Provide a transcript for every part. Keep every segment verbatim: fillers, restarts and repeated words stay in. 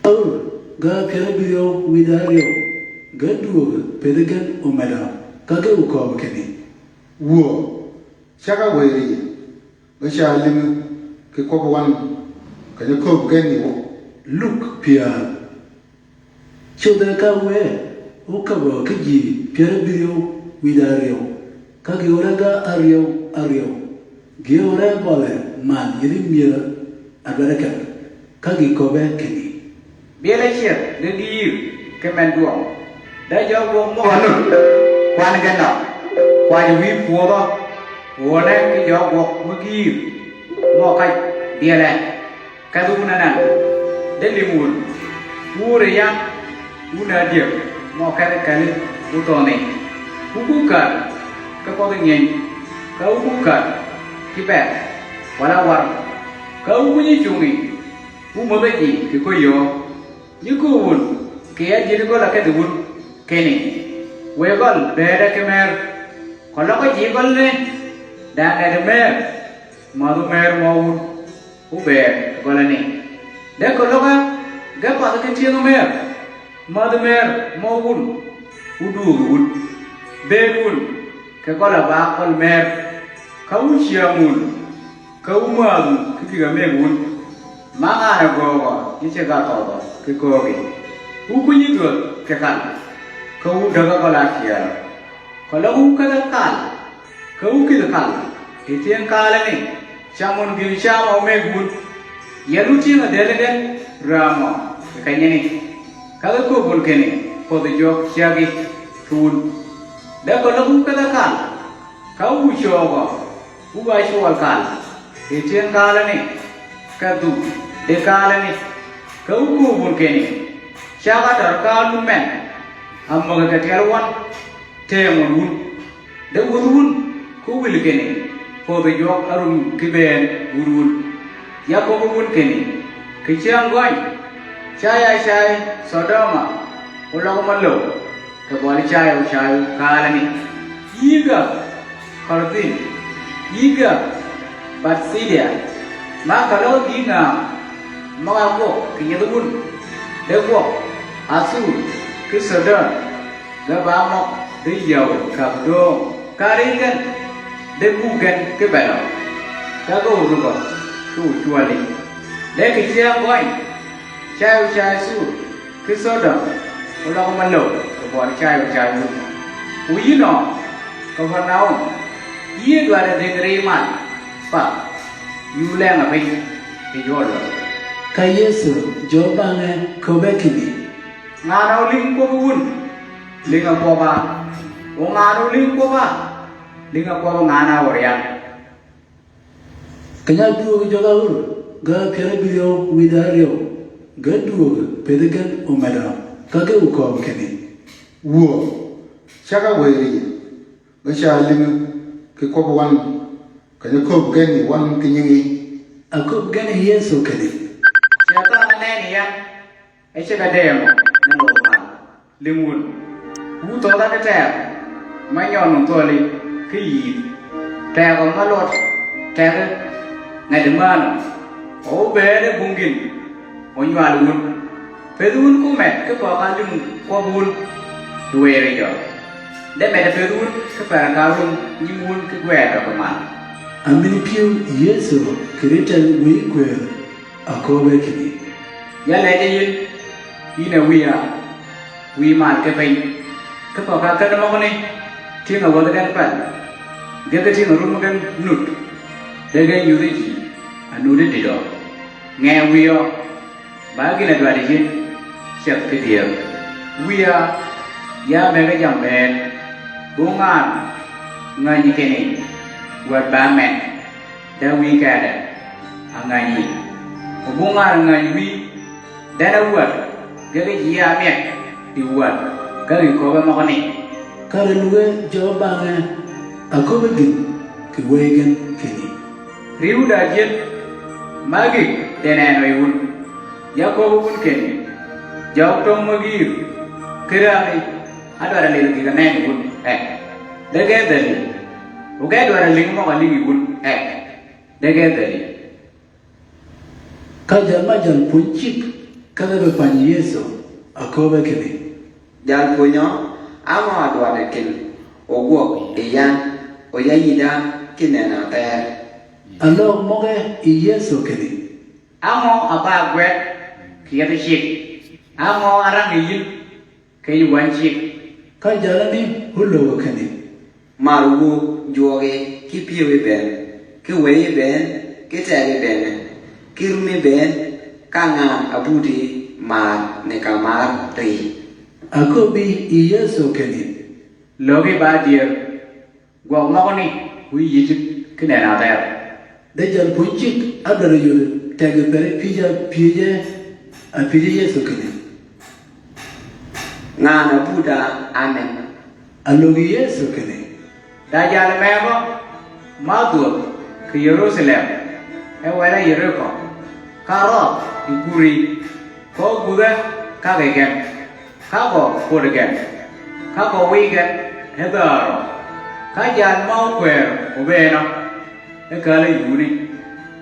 Ur, ga pyär ábïryew wïdá áryew, ga dwöög pëthi gen omedø, ka ge okööb kinni, wuö, ceg-a wëri, be ca lïngi ki kwøbbi wan, keny-a kööb gen ni wuö. Luk pyär. Codhe ka wë, okäbbø ki ji pyär ábïryew wïdá áryew, ka gi ore ga áryew áryew, gi ore bøle man yedi myër adwaddi keth, ka gi köbbe kinni, byel ácël ge gïïr ki men dwøng, de jø gwøg møgø nut kwan gen nø, kwany wïy pwödhø, wøne ki jø gwøg me gïïr mø ka byele. Kedhi wun anan, de lïng wun, wu ri yan, wun a dyëg, mø kedhi kelli, wu thøni. Wu ku kär ki pødhi ngeny, ka wu ku kär ki beth, walà wär, ka wu ku nyi cungi, wu mödhi ji kì köy yöö. Nyi kööb wun kì ya jyëddi gøl-a kedhi wun kinni, wëy gøl bëëde ki mer. Keløg ji gøl ni, da ngedi mer, mädhu mer mø wun, wu bëëd gøl-a ni. De keløg ge path ki tyëng mer, mädhi mer mø wun, wu dwöögi wun. Bëëd wun kì gøl-a ba gøl mer, ka wu cyäng wun, ka wu mädhu ki gïg-a mëggi wun. Ma ngan-a göögø yi ceg-a thøødhø ki köögi. Wu ku nyi dhwödh kì kal, ka wu däg-a gøl-a ákyeel. Keløg wu kedh-a kal, ka wu kïdhi kal yi tyëng kaalani, cam wun gïn-a cam omëggi wun. Yel wu tyëng-a dhëli gen rämø kì kenyani, ka ge kööb wun kinni, pödhi jwøk cägi ki wun. De keløg wu kedh-a kal, ka wu cöögø, wu ba cwøl kal yi tyëng kaalani, ka dhuk di kaalani, ka wu kööb wun kinni, cag-a tør kaal wun men, a mägi kì tyel wøn, tëëng wøn wun. De wödhi wun ki wïl kinni, pödhi jwøk árum ki bëën wun wun. Ya köbbi wun kinni, kì cyäng gøny, cay-a cay Sodoma, oløg mø löw, kì bøli cay-a ocay-a kaalani. Yïgg-a Korazin, yïgg-a Betsida, ma keløg gï ngäng møg-a gwøg kì nyidhi wun, de gwøg Asur ki Sodom, ge ba møg di yäw kab dööng ka ri gen, de bug gen ki belø, ka ge orugø ki ocwäli. De kì cyäng gøny, cay-a ocay Asur ki Sodom, oløg mø löw kì bøli cay-a ocay wun. Oyïn nø, Kapernaum, yï dwaddi dhing ri mal pa, yuu leng-a piny kì jwøl løg. Ka Yëso jø bangø köbbe kinni, ngan-a ólïng kwøbbi wun, lïng-a kwøbba. O ngan-a ólïng kwøbba, lïng-a kwøbbi ngan-a óryang. Keny-a dwöög jøg-a ur, ga pyär ábïryew wïdá áryew, ga dwöög pëthi gen omedø, ka ge okööb kinni, wuö, ceg-a wëri, be ca lïngi ki kwøbbi wan, keny-a kööb gen ni wan ki nyingi. Aköbbi gen Yëso kinni, Ceth-a nenni yan, e ceg-a dëëmø ni lod mal. Lïng wun, wu thøødha ki teg, me nyøn wun thøli ki yïïdh. Tegø me lod tegi, ngedi mänø, o óbëëd e bung gïn, o nywal wun. Pëthi wun ku med ki pøg-a lïng kwøbbi wun, di wëri jø. De med pëthi wun ki per-a ka rum nying wun ki gwed døgi mal. Amin pyëw Yëso kì ri tel wëy kwër, aköbbe kinni, ya lejji yïn, yïn a wïya, wïy mal ki piny. Ki pøg-a kenni møgani, tyëng-a wäthi gen pel, ge ki tyëng-a rummi gen nut, de gen nyudhi ji, a nuddi dïdø. Nge wïyø, ba gïn-a dwaddi yïn, ceth ki dyër. Wïya, ya mëggi jammì bënn, bung ngan ngänyi kinni, wäd ba men, da wïy kede, a ngänyi. O bung ngan ngänyi wïy, den a wäd, ge ge ji a myeg, di wäd, ka gï köbbe møgani. Kare lugge jø bangø, aköbbi gïn kì wëy gen kinni, riw da jyëd, ma gïg di nenø yi wun, ya köbbi wun kinni, jøg töng me gïïr, ki räämi, adwaddi lïdhi gïg-a nenni wun e, de ge dhäli. O ge dwaddi lïngi møg-a lïngi wun e, de ge dhäli. Ka jal ma jal pwönyi cigg Ka ge be pany Yëso, a köbbe kinni, Jal pwönyø, á ngø a dwaddi kinni ogwøg yi yan, o ya yïda ki nënni ather? A löög møge yi Yëso kinni, Á ngø a ba gwed kì yethi cigg? Á ngø a rang yi yïn kì yij wänyi cigg? Ka jalani ólööge kinni, Mar wu jwøgi ki pyëwi bënn, ki wëyi bënn, ki tegi bënn, ki rumi bënn, ka ngan a buti mar ni ka mar rii. A köbbi yi Yëso kinni, Löögi ba dyër, gwøg møgø ni wu yïddi ki nënni ather. De jalpwönyi cigg a dwaddi yodi tegi peri pyëj a pyëje, a pyëje Yëso kinni, Ngan a buta amen? A löögi Yëso kinni, Da jal megø ma dhwödh kì Yerusaalem, e wela Yeriko, ka rødh yi guri, ka ógudhe kaggi gen, ka gø pwöddi gen, ka gø wïy gen e dhäärø. Ka jal ma ókwër obëënø, e kääl-a yuni.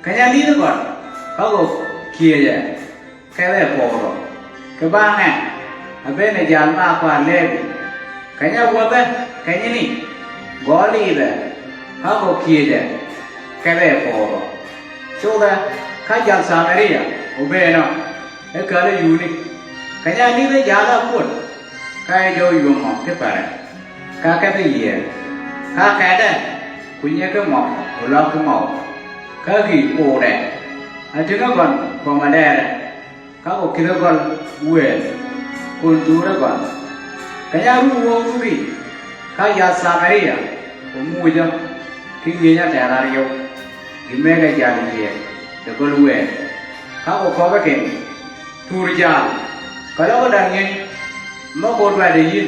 Keny-a lidhi gøn, ka gø kyëje kedhe e pödhø. Kì bang en, abenni jal ma ákwar Lebi, keny-a áwädhe kenyani, gø lidhe, ka gø kyëje kedhe e pödhø. Cudhe, ka jal Samariya obëënø, e kääl-a yuni. Keny-a lidhi jal-a ápwöd, ka yij óywöngø ki pere, ka kedhi yie, ka kedhe, kwinye ki møg, oløg ki møg, ka gï kudde. Atïnge gøn kömi dere, ka gø kïdhe gøl wëël, kun dhurre gøn. Keny-a áruw wøw rumi, ka jal Samariya omujø ki ngyëny-a tera aryøw, gï mëggi jal yie, de gøl wëël. Ka gø köbbe kinni, Tur jal, keløg da ngyëny, møg-a ódwaddi yïn,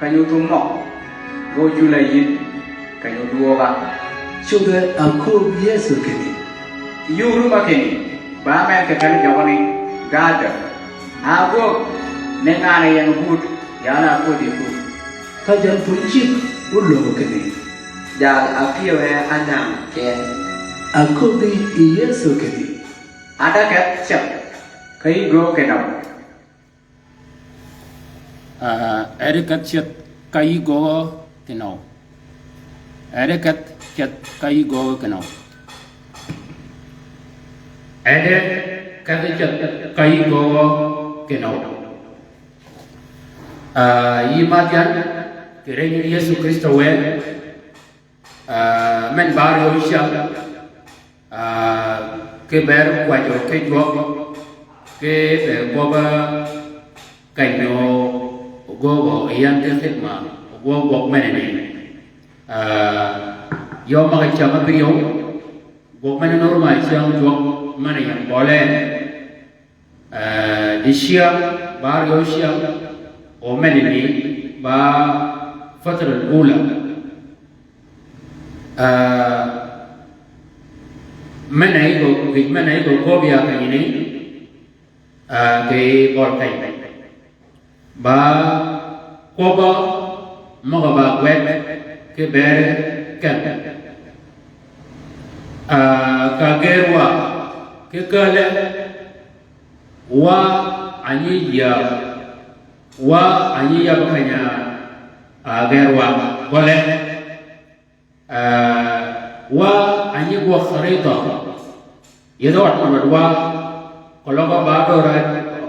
keny-a óthum møg, ge ócul-a yïn, keny-a ódwöög-a. Cudhe a kööb Yëso kinni, Yug ruma kinni, ba men kì kän-a jøgø ni, Gaadhø, ágwög ni ngan-a ying but, yan-a ápwödhi pur. Ka jalpwönyi cigg ólööge kinni, Jal a pyëwe ányaang kyen. A köbbi yi Yëso kinni, Ade kedh ceth ka yï göög kinøw. Ah, ede kedh ceth ka yï göög kinøw. Ede kedh ceth ka yï göög kinøw. Ede kedh ceth ka yï göög kinøw. Ah, yï madh yan kì rëny Yëso Krïstø wë. Ah, men ba áryew cyäng, ah, ki ber kwäjjø ki jwøk, ki ber gwøb keny-a ógöög yi yan ki khidma, ógwøg gwøg menani. Ah, yø møg-a cyäng ábïryew, gwøg menani rum-a cyäng jwøk men-a ying bøle. Eh, dicyäng, ba áryew cyäng, o menani, ba fatrul ula. Eh, men-a yï gø, gïj men-a yï gø köbbi ya kenyani, eh, kì bøl keny. Ba kwøbbø møg-a ba gwed ki beri keng. Ah, ka gër wa ki käle, wa a nyi yab, wa a nyi yab keny-a, ah, gër wa gøle. Ah, wa a nyi gwøg kharita. Yethi ød men wed wa, keløg ba dör,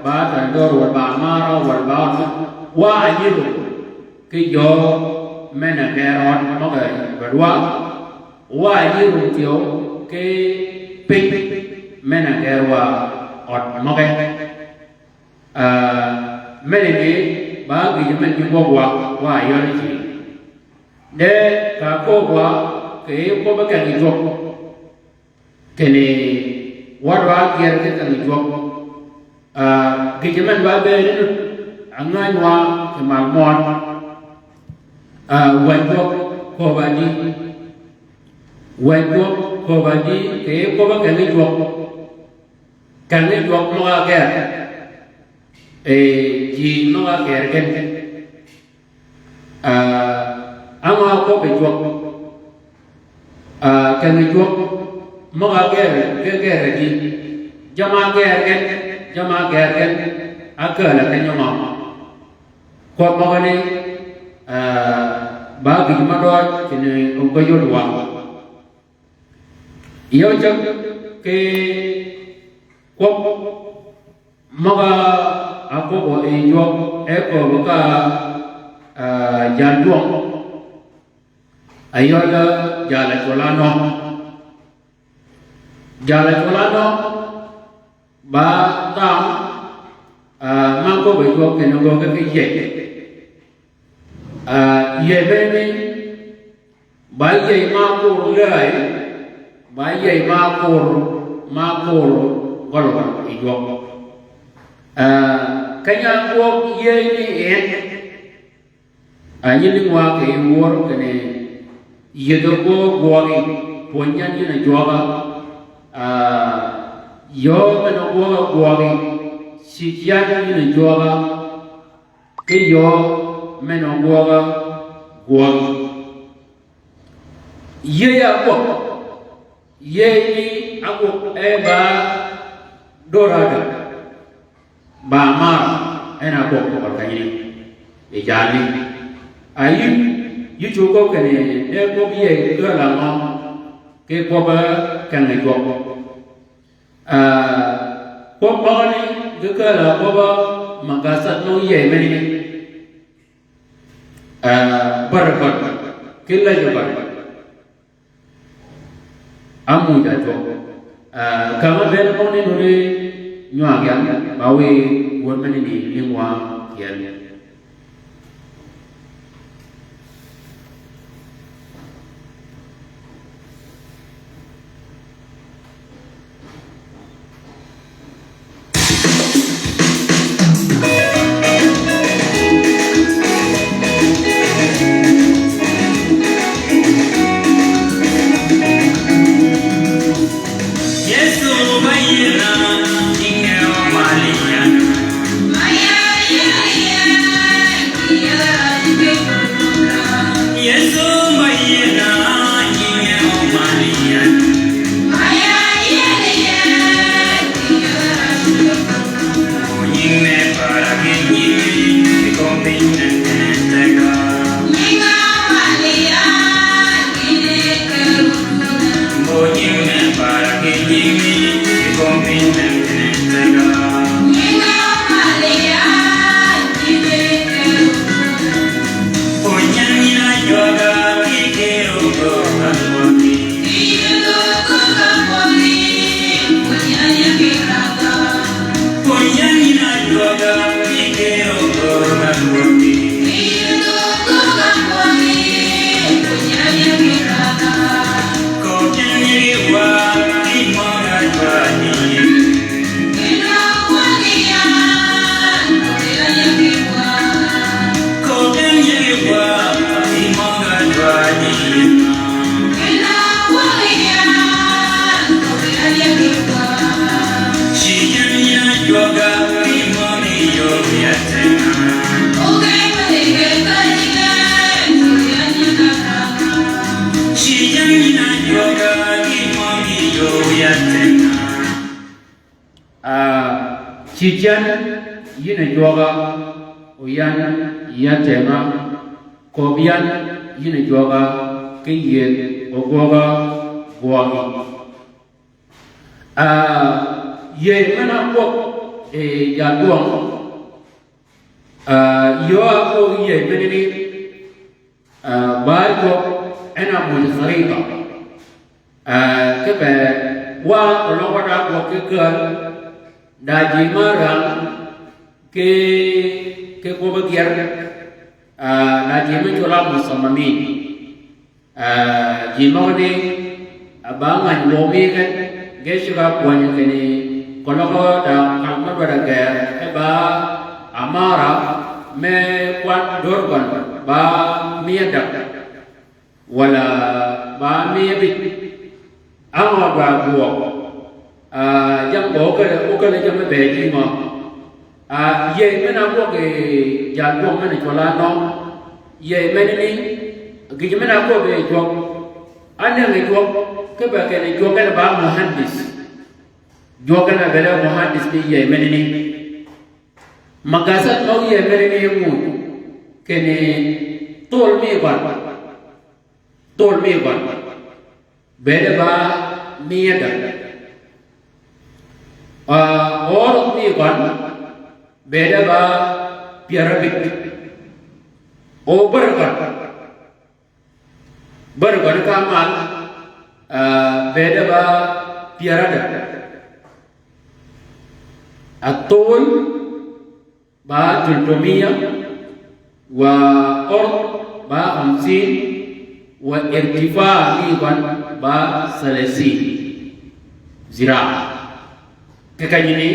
ba tany dör, wal ba marø, wal ba ød men. Wa a nyi rum ki jø men-a gër ød møg-a wed wa. Wa a nyi rum thyew ki piny men-a gër wa ød møge. Ah, menani ba gïj men nyi gwøg wa, wa yøli ji. De ka köög wa kì yij kwøbbe kengi jwøk. Kinni wa dwa gyer ki kengi jwøk. Ah, gïj men ba bëëd ni nud, angäny wa kì mal møn. Ah, wäny jwøk köbba di. Wäny jwøk köbba di, kì yij kwøbbe kengi jwøk. Kengi jwøk møg-a gër. Eh, ji møg-a gër gen. Ah, áma kwøbbi jwøk. Ah, kengi jwøk møg-a gër, ge gër di. Jamm-a gër gen, Jamm-a gër gen, ákääl-a keny-a ngø. Kwøb møgani, eh, ba gïj mø døøj kinni ógge yod wa. Yø ceg ki kwøb møg-a ákwøb yi jwøk e kööb ka, eh, jal dwøng. Ayøl jal-a cwøl-a nø. Jal-a cwøl-a nø, ba tham, ah, ma köbbi jwøk kinni göggi ki yëy. Ah, yëy meni, ba yëy ma kur lääy, ba yëy ma kur, ma kur gøl-a yi jwøk. Ah, keny-a gwøg yëy ni en, a nyi lïngwa kì yij wör kinni, yïdhø gwøg gwøgi, pwönyi yan yïn a jwøga, ah, yöö men-a gwøg gwøgi, cïj yan yïn a jwøga, ki yöö men-a gwøg gwøgi. Yëy ágwøg, yëy ni ágwøg e ba dör ádäg. Ba mar, en a kwøb kì bal kanyni. Yi jalni. A yï, yï cugø kinni, de kwøb yëy gøl-a ngø, ki kwøb, eh, keng-a jwøk. Ah, kwøb møgani, gi kääl-a kwøb, eh, magasat møg yëy meni. Ah, bär bär, ki lejø bär. Ámuuj a jwøk. Ah, kama bene møgani nuni nywag yan, ba wiy wön meni ni, ni ngwa yan. Ah, cïj yan yïn a jwøga, o yan ya tengø, köbbi yan yïn a jwøga, ki yïëdh o gwøga gwøgi. Ah, yëy men-a ákwøb yi jadwøng, ah, yöö ákwøb yëy menani, ah, ba ákwøb en a møj kharita. Ah, kipe wa oløg wa da gwøg ki kääl, da ji ma rang ki, ki kwøb-a gyär, ah, da ji me cwøl-a musammamin. Ah, ji møgani, ah, ba ngany wøw mi gen, ge ceg-a kwänyi kinni, koløg da kal mø dwadda gër, e ba amara, me kwan dör gøn, ba miye dag. Walà ba miye bïj. Á ngø ba gwøg. Ah, jammì gø ókele, ókele jammì be ji ngø. Ah, yëy men-a ágwøg yi jadwøng men-a cwøl-a nøng. Yëy menani, gïj men-a ákwøb yi jwøk. Ánëngi jwøk, kipe kinni jwøk en ba muhandis. Jwøk gen a bëëd muhandis mi yiey menani. Magasat møg yiey menani e muuj. Kinni thol mi gøn. Thol mi gøn. Bëëd ba mia adek. Ah, ørø mi gøn. Bëëd ba pyär abïj. O bär gøn. Bär gøn ka mal, ah, bëëd ba pyär adek. Athol ba toltmia, wa ørø ba khamsin, wa irtifa mi gøn ba salasin. Zira. Kì kenyi ni,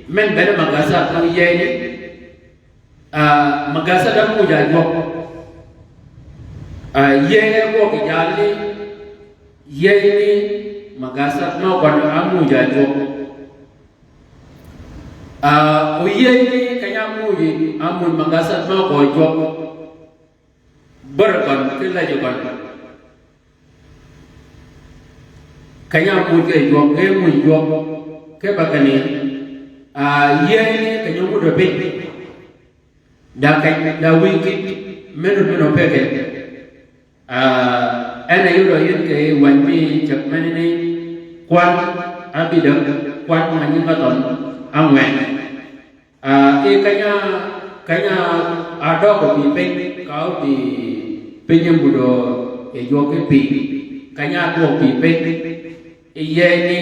men bëëd magasat møg yiey ni, ah, magasat da muuj a jwøk. Ah, yiey e gwøg kì jal ni, yiey ni magasat møg gøn a muuj a jwøk. Ah, o yiey ni keny-a muuj, a muuj magasat møg gø jwøk. Bär gøn, ki lajji gøn. Keny-a muuj ge jwøk, ge muuj jwøk. Ki ba kinni, ah, yiey ni keny-a muuj a piny. Da keny, da wïy kït, men men opege. Ah, en a yod yïn kì wäny mi cäg menani, kwan abïdäg, kwan ma nyinge thøn, angwen. Ah, e keny-a, keny-a døg obï piny, ka obï piny e mudø, e jwøk ki piny. Keny-a dwøg obï piny. Yiey ni,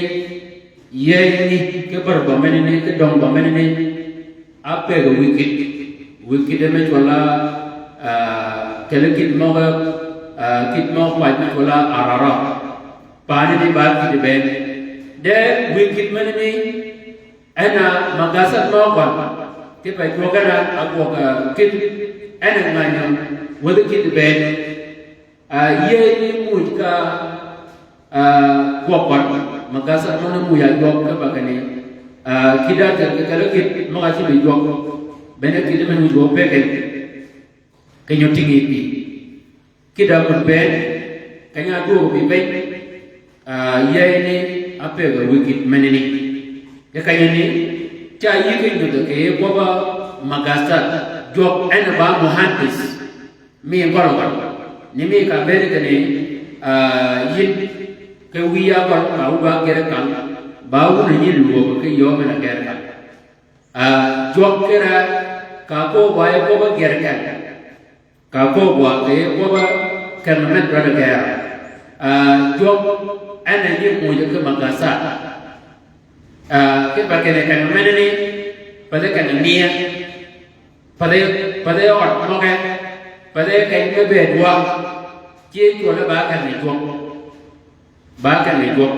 yiey ni, ki bär gø menani, ki døng gø menani, apege wïy kït. Wïy kït me cwøl a, ah, kele kït møg, ah, kït møg wac me cwøl a arara. Paani ni ba kït bënn. De wïy kït menani, en a magasat møg gøn. Ki pa jwøk en a gwøg, ah, kït, en a ngänyi, wäthi kït bënn. Ah, yiey ni muuj ka, ah, gwøg gøn, magasat møn muuj a jwøk ki ba kinni, ah, kït a kele kït møg-a cïb yi jwøk, bene kït men wïj gø pege, keny-a otïngi piny. Kït a mud bënn, keny-a dwøg obï piny, ah, yiey ni apege wïy kït menani. Kì kenyi ni, ca yï ki nyudhi kì kwøbb-a magasat, jwøk en ba muhandis. Mi gøl gøl. Ni mi ka bëëd kinni, ah, yïn, ki wïya gøl, ka wun ba gïr kal, ba wun nyi lwöög ki yöö men-a gïr kal. Ah, jwøk kire, ka kööb wa e kööb gïr kal. Ka kööb wa kì kööb keng men dwaddi gïr. Ah, jwøk en a nyi muuj ki magasat. Ah, ki ba kinni keng menani, pathi keng mia. Pathi, pathi ød møge, pathi keny me bëëd wa, ci cwølle ba keng jwøk. Ba keng jwøk.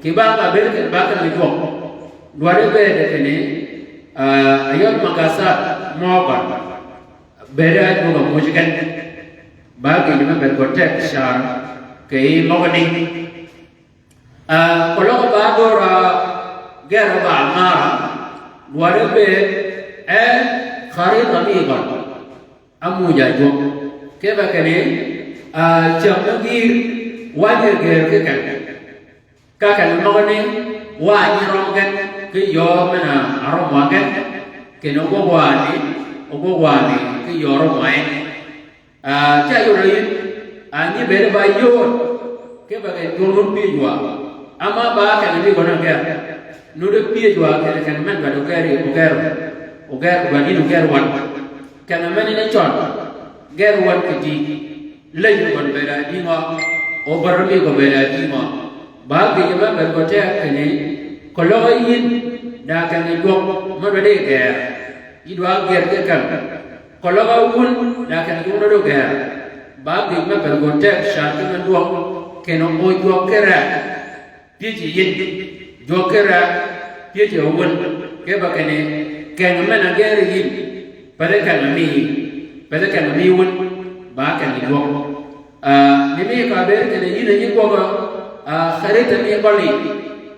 Kì ba ka bëëd kinni ba keng jwøk. Dwaddi bëëd kinni, ah, ayød magasat møg gøn. Bëëd a jwøk a muuj gen. Ba gïj me bëëd gø teg car, kì møgani. Ah, keløg ba dora gïr ba mara, dwaddi bëëd e kharita mi gøn. A muuj a jwøk. Ki ba kinni, ah, cäng me gïïr, wa nyi gïïr ki keng. Ka keng møgani, wa nyi røm gen, ki yöö men-a røm wa gen, kinni ogwøg wa ni, ogwøg wa ni, ki yöö røm wa en. Ah, ca yod a yïn, ah, nyi bëëd ba yod, ki ba keny jwøk nuti pyëj wa. Ama ba keng ni gøn a gïr. Nuti pyëj wa keng, keng men ba dø gïr, ogïr, ogïr, ba dïn ogïr wan. Keng men ni cøn, gïr wan kì dï. Lëj gøn bëëd a dïngø, o bär mi gø bëëd a dïngø. Ba gïj me bëëd gø teg kinni, keløg yïn, da keng jwøk, me dwaddi gïr. Yï dwa gïr ki keng. Keløg wun, da keng jwøk dwaddi gïr. Ba gïj me bëëd gø teg car ki men dwøng, kinni o jwøk kire. Pyëj yi yïn, jwøk kire, pyëj yi wun, ki ba kinni, keng men-a gïr yïn, pathi keng mi, pathi keng mi wun, ba keng jwøk. Ah, ni mi ka bëëd kinni yïn a nyi gwøg, ah, kharita mi gøli,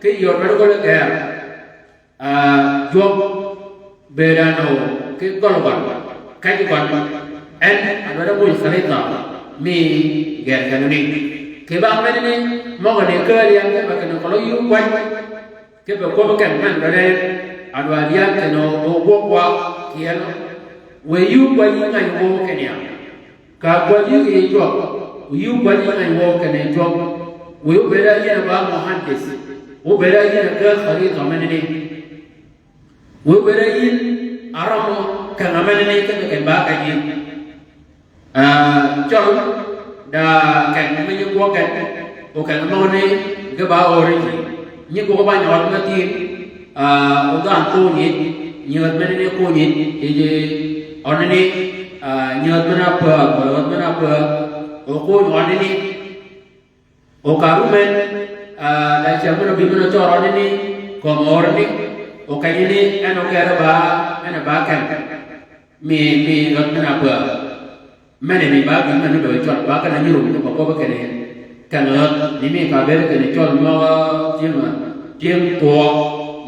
ki yod dwaddi gøl gïr. Ah, jwøk bëëd a nøw ki gøl gøn, kej gøn, en a dwaddi muuj kharita, mi gïr kenni. Kì ba menani, møgani kääl yan ki ba kinni keløg yï kwäj. Kipe kwøb ken men røde, adwa dyaad ken o gwøg wa kyel. Wiy yï ógwaj yï ngäny wøw kinni ya. Ka gwaj yï yi jwøk, wiy yï ógwaj yï ngäny wøw kinni jwøk. Wiy óbëëd a yïn a ba muhandis. Óbëëd a yïn a ge kharita menani. Wiy óbëëd a yïn a rømmi kenga menani kipe ken ba keny yï. Ah, cøl, da keny mi nyi gwøg gen, o keny møgani ge ba ör yi ji. Nyi gwøg ba nyød me thïn, ah, o dhanhø kony, nyödh menani kony, yi ji, ønani, ah, nyödh men-a pädh, nyödh men-a pädh, o kony ønani. O ka ru men, ah, da ceg men-a bï men-a cøl ønani, kömi ör ni, o kenyani, en o gere ba, en a ba keny. Mi, mi rødh men-a pädh. Menani ba gïn men-a døøj cøl, ba keny-a nyi rum ni ba kwøb kinni. Keny-a rødh, ni mi ka bëëd kinni cøl møg-a tyëng, tyëng kwøøg,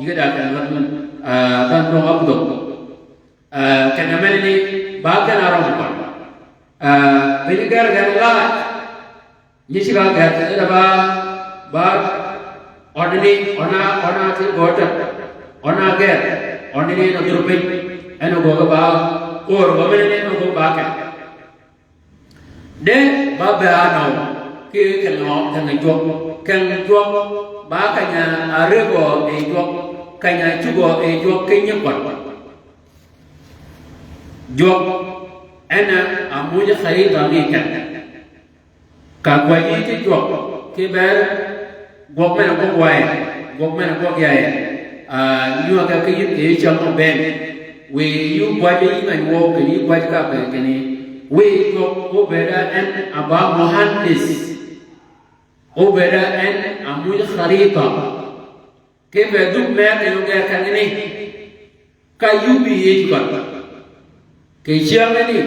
yïge da keny-a rødh men, ah, dhanhø dwøng-a budhøg. Ah, keny-a menani, ba gen a rømmi kwan. Ah, bini ger gen laaj. Nyi cigg-a ger, e da ba, ba, ønani, øna, øna ti gø tøt, øna ger, ønani en o dhur piny, en o gø ge ba, kor gø menani en o gø ba keny. De, ba bëëd a nøw, ki keny-a, keny-a jwøk, keny-a jwøk, ba keny-a rëggø yi jwøk, keny-a cugø yi jwøk ki nyi kwødd. Jwøk, en a muuj kharita mi keny. Ka gwaj yï ki jwøk, ki ber, gwøg men-a gwøg wa yi, gwøg men-a gwøg ya yi. Ah, nywäg ki yïn kì yï cam mø bënn. Wiy yï ógwaj yï ngäny wøw kinni yï gwaj ka be kinni. Wiy jwøk óbëëd a en a ba muhandis. Óbëëd a en a muuj kharita. Kipe dhuk mer keny-a oger kenani. Ka yï óbï yij gøn. Kì cyängani,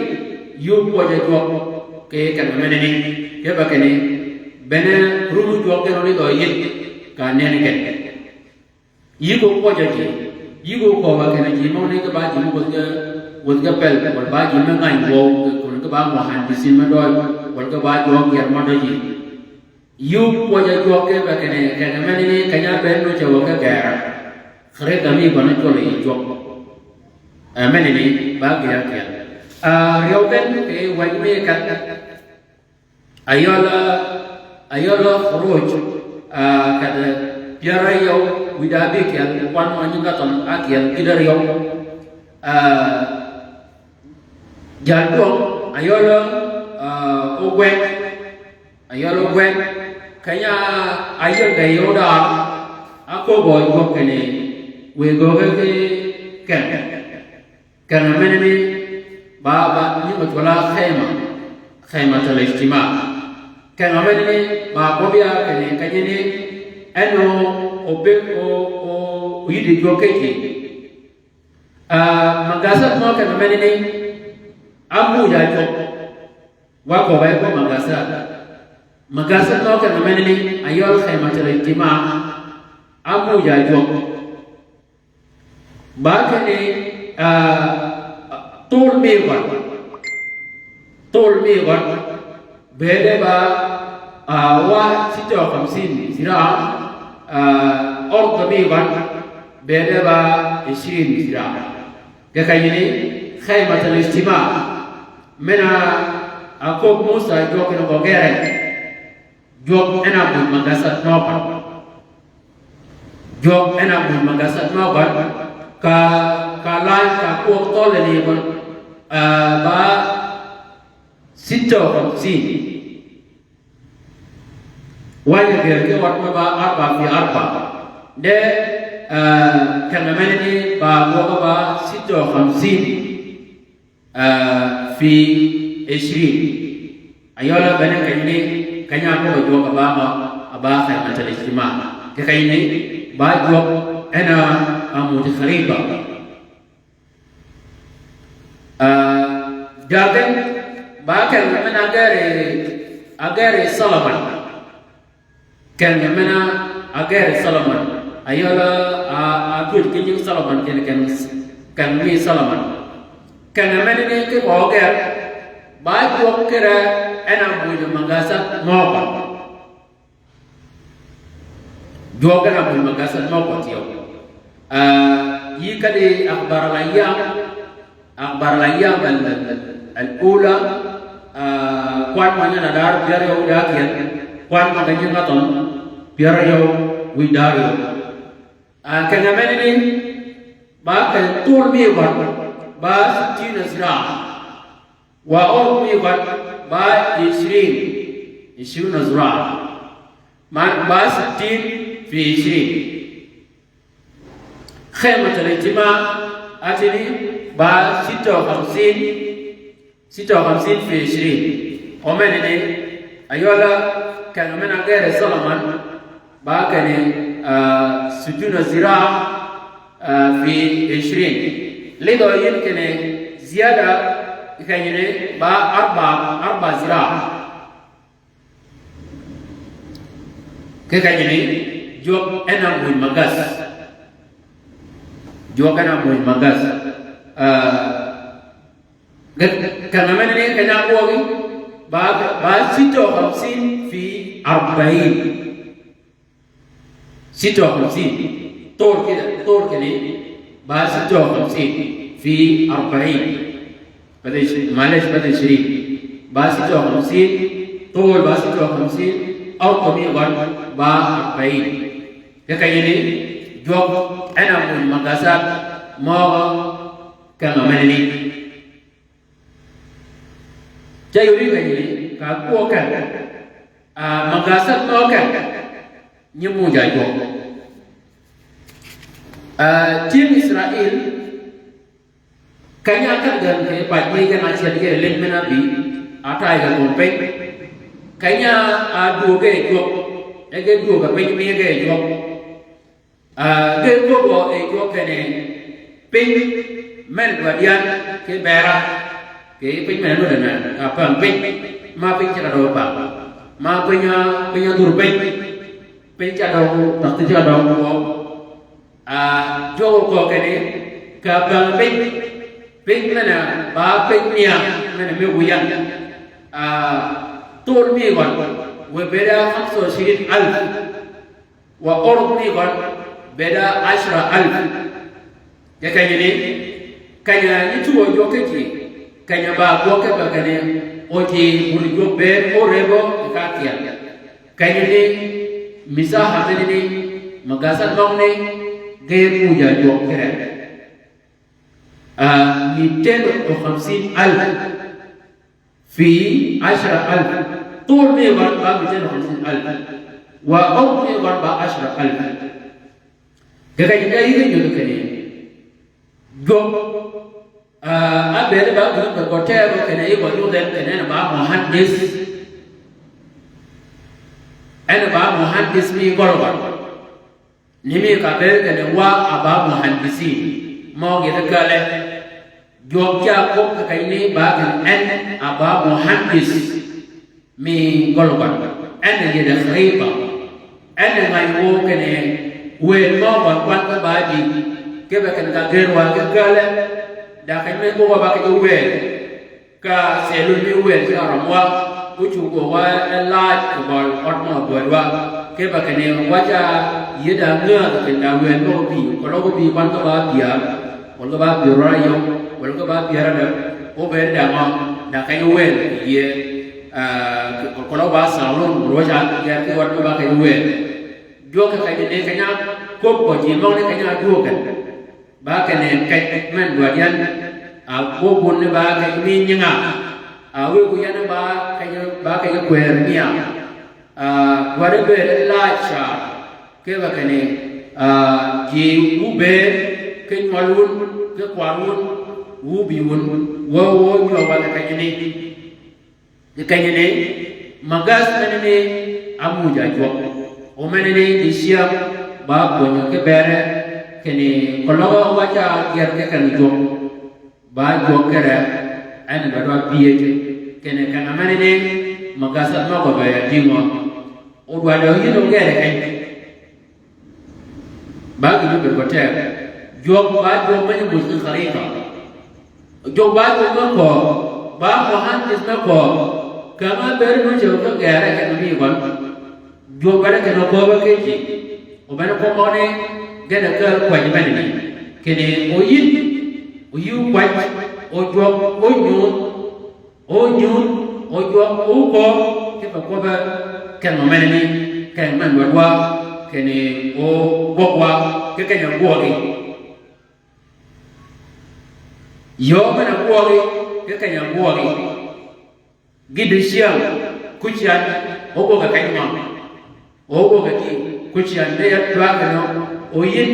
yï ókwøj-a jwøk, kì kenga menani, kipe kinni, bene rum jwøk gen ni dhø yïn, ka nenni gen. Yï ko kwøj-a ji, yï ko kööb-a kinni ji møgani ki ba ji mø wäthi ge, wäthi ge pel, walà ba ji me ngäny wøw, ki ba muhandisin me døøj, walà ki ba jwøk ger mø døøj ji. Yï ókwøj-a jwøk kipe kinni, keny-a menani keny-a bëëd nu ce wø ki ger. Kharita mi gøn cwøl yi jwøk. Ah, menani, ba gï ákyel. Ah, ryøw gen kì wänyi mi ket. Ayøl, ayøl Khuruj, ah, kedhi pyär áryøw, wïdá ábïkyel, kwan mø nyi ka thøn ákyel, kidi áryøw. Ah, jal dwøng, ayøl, ah, ogweng, Ayøl ogweng, keny-a ayøl de yod a, áköög-a jwøk kinni, wiy gööge ki keng. Keng-a menani, ba, ba, nying-a cwøl-a khayma, khaymatul ijtima. Keng-a menani, ba, köbbi-a kinni, kenyani, en o, o be, o, o, o yïddi jwøk ki ji. Ah, magasat mø keng-a menani, ámuuj-a jwøk. Wa köbbe ko magasat. Magasat mø keng-a menani, ayøl khaymatul ijtima, ámuuj-a jwøk. Ba kinni, ah, tol mi gøn. Tol mi gøn. Bëëde ba, ah, wa sitta wa khamsin zira, ah, ard mi gøn. Bëëde ba ishrin zira. Ge kenyani, khaymatul ijtima. Men-a, a köög Musa jwøk en gø gere. Jwøk en a muuj magasat mø gøn. Jwøk en a muuj magasat mø gøn. Ka, ka lany ka kwøb thøl ni gøn. Ah, ba sitta wa khamsin. Wa nyi ger ki ød me ba arba fi arba. De, ah, keng-a menani ba gwøg ba sitta wa khamsin, ah, fi ishrin. Ayøl a bene kenyani, keny-a áköög-a jwøk a ba ma, a ba khaymatul ijtima. Ki kenyani, ba jwøk en a, a muuj khariba. Ah, jaggen, ba keng-a men-a geri, a geri Solomon. Keng-a men-a, a geri Solomon. Ayøl a, a, a twöj ki nying Solomon kinni keng, keng mi Solomon. Keng-a menani ki ko ger, ba jwøk kire en a muuj magasat mø gøn. Jwøk en a mø magasat mø kwøb tyeu. Ah, yï kadi Akhbar al-Ayyam, Akhbar al-Ayyam al-, al-, al-Ula, ah, kwan mø nyan-a dar pyär yøw da ákyel, kwan mø ga nyinga thøn pyär yøw wïj dar yøw. Ah, keng-a menani, ba ken thul mi gøn, ba sittina zira. Wa orud mi gøn, ba ishrin, ishrin zira. Man ba sittin fi ishrin. Khaymat al-ijtima, atini, ba sitta wa khamsin, sitta wa khamsin fi ishrin. O menani, aywala, keng-a men-a gere Solomon, ba keni, ah, sittina zira, ah, fi ishrin. Lidho yïn keni ziyada, kenyini, ba arba, arba zira. Ke kenyini, jwøk en a mø magas. Jwøk en a mø magas. Ah, Keng-a menani keny-a ágwøgi, ba, ba sitta wa khamsin fi arba'in. Sitta wa khamsin. Thul kini, thul kini, ba sitta wa khamsin fi arba'in. Bada ish-, ma'lesh, bada ishrin. Ba sitta wa khamsin, thul ba sitta wa khamsin, aw tawil gøn ba arba'in. Ke kenyini, jwøk en a mø magasat mø keng-a menani. Ca yodi kenyini, ka kwøb ken, ah, magasat mø ken, nyi muuj a jwøk. Ah, tyëng Israil, keny-a ákadh gen kì pac mi gen ácel ge leny men-a ábï, átay ge kömi piny. Keny-a ádwöög ge jwøk, e ge dwöög piny mi ge jwøk. Ah, ge köbbø e jwøk kinni piny men dwaddi yan ki bera, kì piny men-a nuti ni, ah, pang piny, ma piny ceg-a dø pang, ma piny, ah, piny-a dhur piny, piny ceg-a dø, dhøg thye ceg-a dø wø. Ah, jwøk okö kinni, ka pang piny, piny men-a ba piny niang, men-a me wiyan. Ah, thul mi gøn, we beda khamsa wa ishrin alf. Wa orud mi gøn beda ashra alf. Ke kenyini, keny-a nyi cugø jwøk ki ji, keny-a ba gwøg ki ba kinni, o ji bur jwøk bëëd o rebo ki ka kyel. Kenyini, misaha menani, magasat møgani, ge muuj a jwøk ki re. Ah, mitain wa khamsin alf. Fi ashra alf. Thul mi gøn ba mitain wa khamsin alf. Wa orud mi gøn ba ashra alf. Kì keny-a yï ge nyudhi kinni, jwøk, ah, ábëëd ba gïn-a gø tero kinni yï gø nyudhe kinni en ba muhandis. En ba muhandis mi gøl gøn. Ni mi ka bëëd kinni wa a ba muhandisin. Mø gïn-a kale. Jwøk ca köbbi keny-a ni ba kinni en a ba muhandis mi gøl gøn. En a yïddi khariba. En a ngäny wøw kinni wël mø gøn kwan ki ba dï. Ki be kinni ka gër wa ki kale. Da keny-a mi köbbi ba kinni wël. Ka selu mi wël ki aram wa, o cugø wa e laaj kì bøl ød mø bwäd wa. Ki ba kinni wa ca yïddi ngädh kinni da wël mø bï, keløg bï kwan ki ba pyär, keløg ba pyär áryew, keløg ba pyär ádäg, o bëëd da ngø, da keny wël yie, ah, keløg ba salun, keløg ca gër ki ød mø ba keny wël. Jwøk keny-a ni keny-a köbbi ji møgani keny-a dwöög gen. Ba kinni keny men dwaddi yan, a, kwøb wun ni ba keny mi nyinga. A, wëggu yan ba keny, ba keny kwër niya. A, dwaddi bëëd laaj ca. Ki ba kinni, a, ji wu bëëd, ki nywøl wun, ki kwar wun, wu bï wun, wøw wøw nywøl wa keny ni. Kì kenyani, magas menani, ámuuj a jwøk. O menani, di cyäng, ba kwönyø ki bere, kinni keløg wa ca gyer ki keng jwøk. Ba jwøk kere, en ba dwa pyëj. Kinni keng-a menani, magas møgø be dïngø. O dwaddi yïn o gere keny. Ba gïn-a bëëd gø teg. Jwøk ba jwøk men-a muj ki kharita. Jwøk ba jwøk me kööb. Ba muhandis me kööb. Kama bëëd me ceg ki gere keny mi gøn. Jwøk ba de keny kööb ki ji. Obene kwøb møgani, gen a kääl kwäj menani. Kinni oyïn, oyï kwäj, ojwøk, onyuun, onyuun, ojwøk, okwøb, kipe kwøbbe, keng menani, keng men dwadwa, kinni ogwøgwa, ki keny-a gwøgi. Yöö men-a gwøgi, ki keny-a gwøgi. Gïddi cyäng, kucyan, ogwøg-a keny mø. Ogwøg-a gï, kucyan, de ya dwag-a nø, oyïn,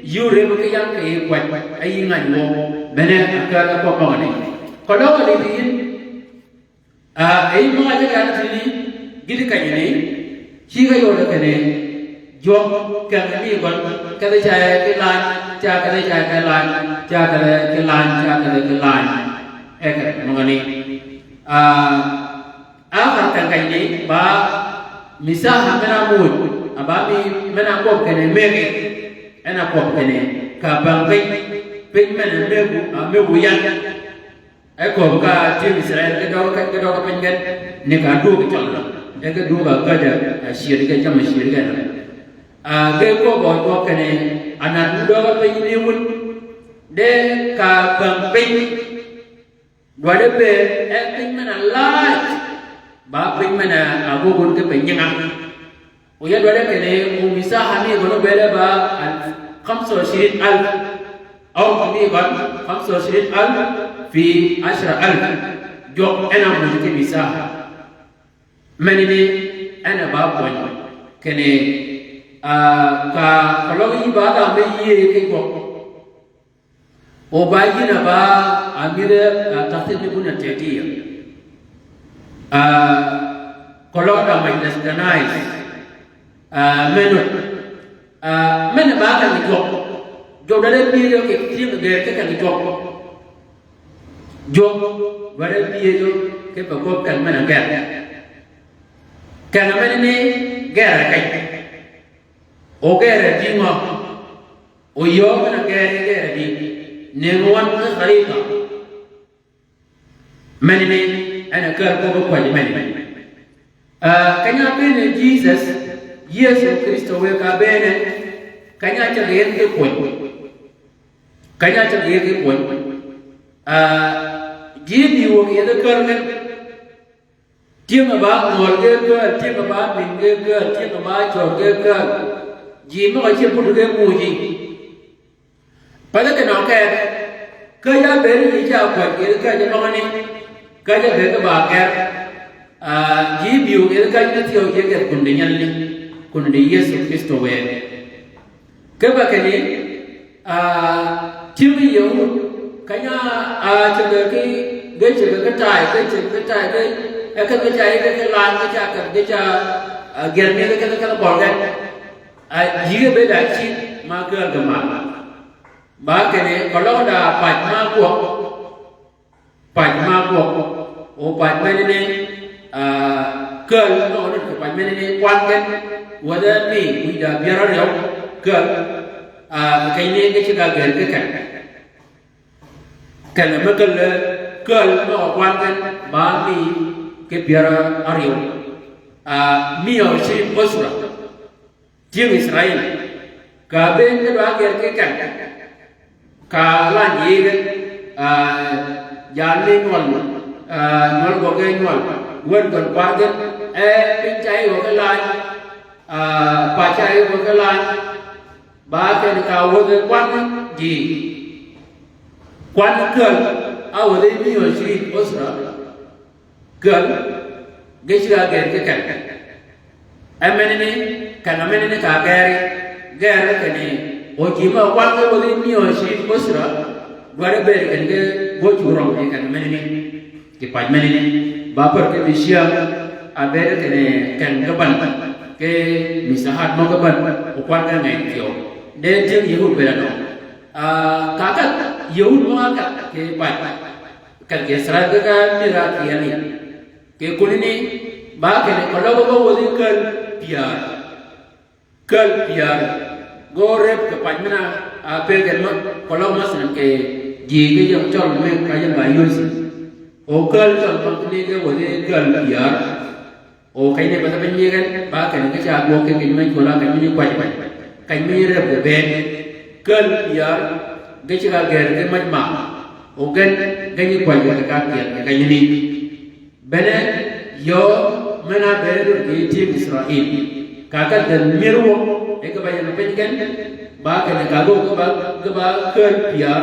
yï orëbbi ki yam kì yij kwäj, a yï ngäny wø, bene a kääl a kwøb møgani. Keløg a lïdhi yïn, a, e yï møg-a jeg yan tïni, gïddi kenyani, cigg-a yod kinni, Jwøk keng mi gøn, kedhi ca ki lany, ca kedhi ca ki lany, ca kedhi ki lany, ca kedhi ki lany. E keng møgani. A, a kar keng keny ni, ba misaha men-a muuj, a ba mi men-a kwøb kinni mëggi, en a kwøb kinni, ka bäng piny, piny men-a mëggu, a mëggu yan. E köbbi ka tyëng Israel ki døg, ki døg piny gen, ni ka dwög cøl. E ki dwög a käjj-a, a cyëd ki jammì cyëd gen. A, ge köbbi dwøg kinni, a nat wu døg piny ni wun. De ka bäng piny. Dwaddi bëëd, e piny men-a laaj. Ba piny men-a, a, agwøg wun ki piny nyinga. O ya dwaddi kinni, o misaha mi gøn obëëde ba, al, khamsa wa ishirin alf. Aw mi gøn, khamsa wa ishirin alf fi ashra alf. Jwøk en a muuj ki misaha. Menani en a ba pwönyi. Kinni, a, ka, ka løg yï ba dhanhø me yïëy ki gwøg. O ba yïn a ba a mïdhe, a, takhsis ni bun a tëdiyø. A, keløg da maj desganize. A, men-a, a, men-a ba keng jwøk. Jwøk dwaddi pyëjø kì tyëng gër ki keng jwøk. Jwøk dwaddi pyëjø kipe köbbi keng men-a gër. Keng menani gër a keny. O gër a dï ngø? O yöö men-a gër, gër a dï? Nëngi wøn ki kharita. Menani, en a kääl köbbi kwäj menani. A, keny-a bëëne Jisøs, Yëso Krïstø wë ka bëëne, keny-a ceg yethi ki pwöny. Keny-a ceg yethi ki pwöny. A, ji bï wøg yethi kääl gen. Tyëng-a ba ngøøl ge kääl, tyëng-a ba mïn ge kääl, tyëng-a ba cör ge kääl. Ji møg-a ce pud ge muuji. Pathi kinøng keg, käjj-a bëëd ni ca kwäj kì yij käjj møgani, käjj-a bëëd ki ba gër, a, ji bï wøg yij käjj ni thyew ji gër kun di nyelni, kun di Yëso Krïstø wë. Kipe kinni, a, tyëng Yahud, keny-a, a, ceg ki, ge ceg ki tay, ge ceg ki tay, ge, e kedhi ca, ge, ge lany, ge ca kedhi, ge ca, a, gër ni, ge kedhi, kedhi bøl gen. A, yïge bëëd a cid, ma gäl ge mal. Ba kinni, keløg da pac ma gwøg, Pac ma gwøg, o pac menani, a, kääl, nöög ni kì pac menani, kwan gen, wädhi mi, wïj da byär áryew, kääl, a, kì kenyani ki ceg-a gër ki keng. Keng me kääl, kääl nöög kwan gen, ba mi, ki byär áryew. A, mia wa ishirin usra. Tyëng Israil, ka bëën ki dwa gër ki keng, ka lany yï gen, a, jal ni nywøl, a, nywøl gwøg gen nywøl, wën gøn kwar gen, e, piny ca yï wøg ki lany, a, pac ca yï wøg ki lany, ba ken ka wädhi kwan ji, kwan kääl, a wädhi mia wa ishirin usra. Kääl, ge ceg-a gër ki keng. E menani, keng menani ka gëri, gër kinni, o ji mø kwan ge wädhi mia wa ishirin usra, dwaddi bëëd kinni ge gwøg cugg rømmi keng menani. Kì pac menani, ba pär ki mi cyäng, a bëëd kinni keng ge bän, ki misahat mø ge bän, o kwan ge ngeny thyew. De tyëng Yahud bëëd anøng. A, ka kedh, Yahud mø a kedh, kì pac. Kedh kì Israil ge ka mïdhi ki yani. Kì kunani, ba kinni keløg ba wädhi kääl pyär. Kääl pyär. Ge órëb kì pac men-a, a, pëgg en mø, keløg masalan kì ji ge ying cøl me ka ying ga yösi. O kääl cøl mø kinni ge wädhi kääl pyär. O keny ni pathi piny ni gen, ba kinni ge ca gwøg ki keny me cwøl a keny me ni kwäj kwäj. Keny mi nyi reb ge bënn, käl pyär, ge ceg-a gër ki mäj math, o gen, ge nyi kwäjji kì ka kyel kì ka nyi ni. Bene, yöö men-a bëëd rud kì tyëng Israil. Ka ka dhen myër wøng, e ge ba ying piny gen, ba kinni ka gø ge ba, ge ba käl pyär,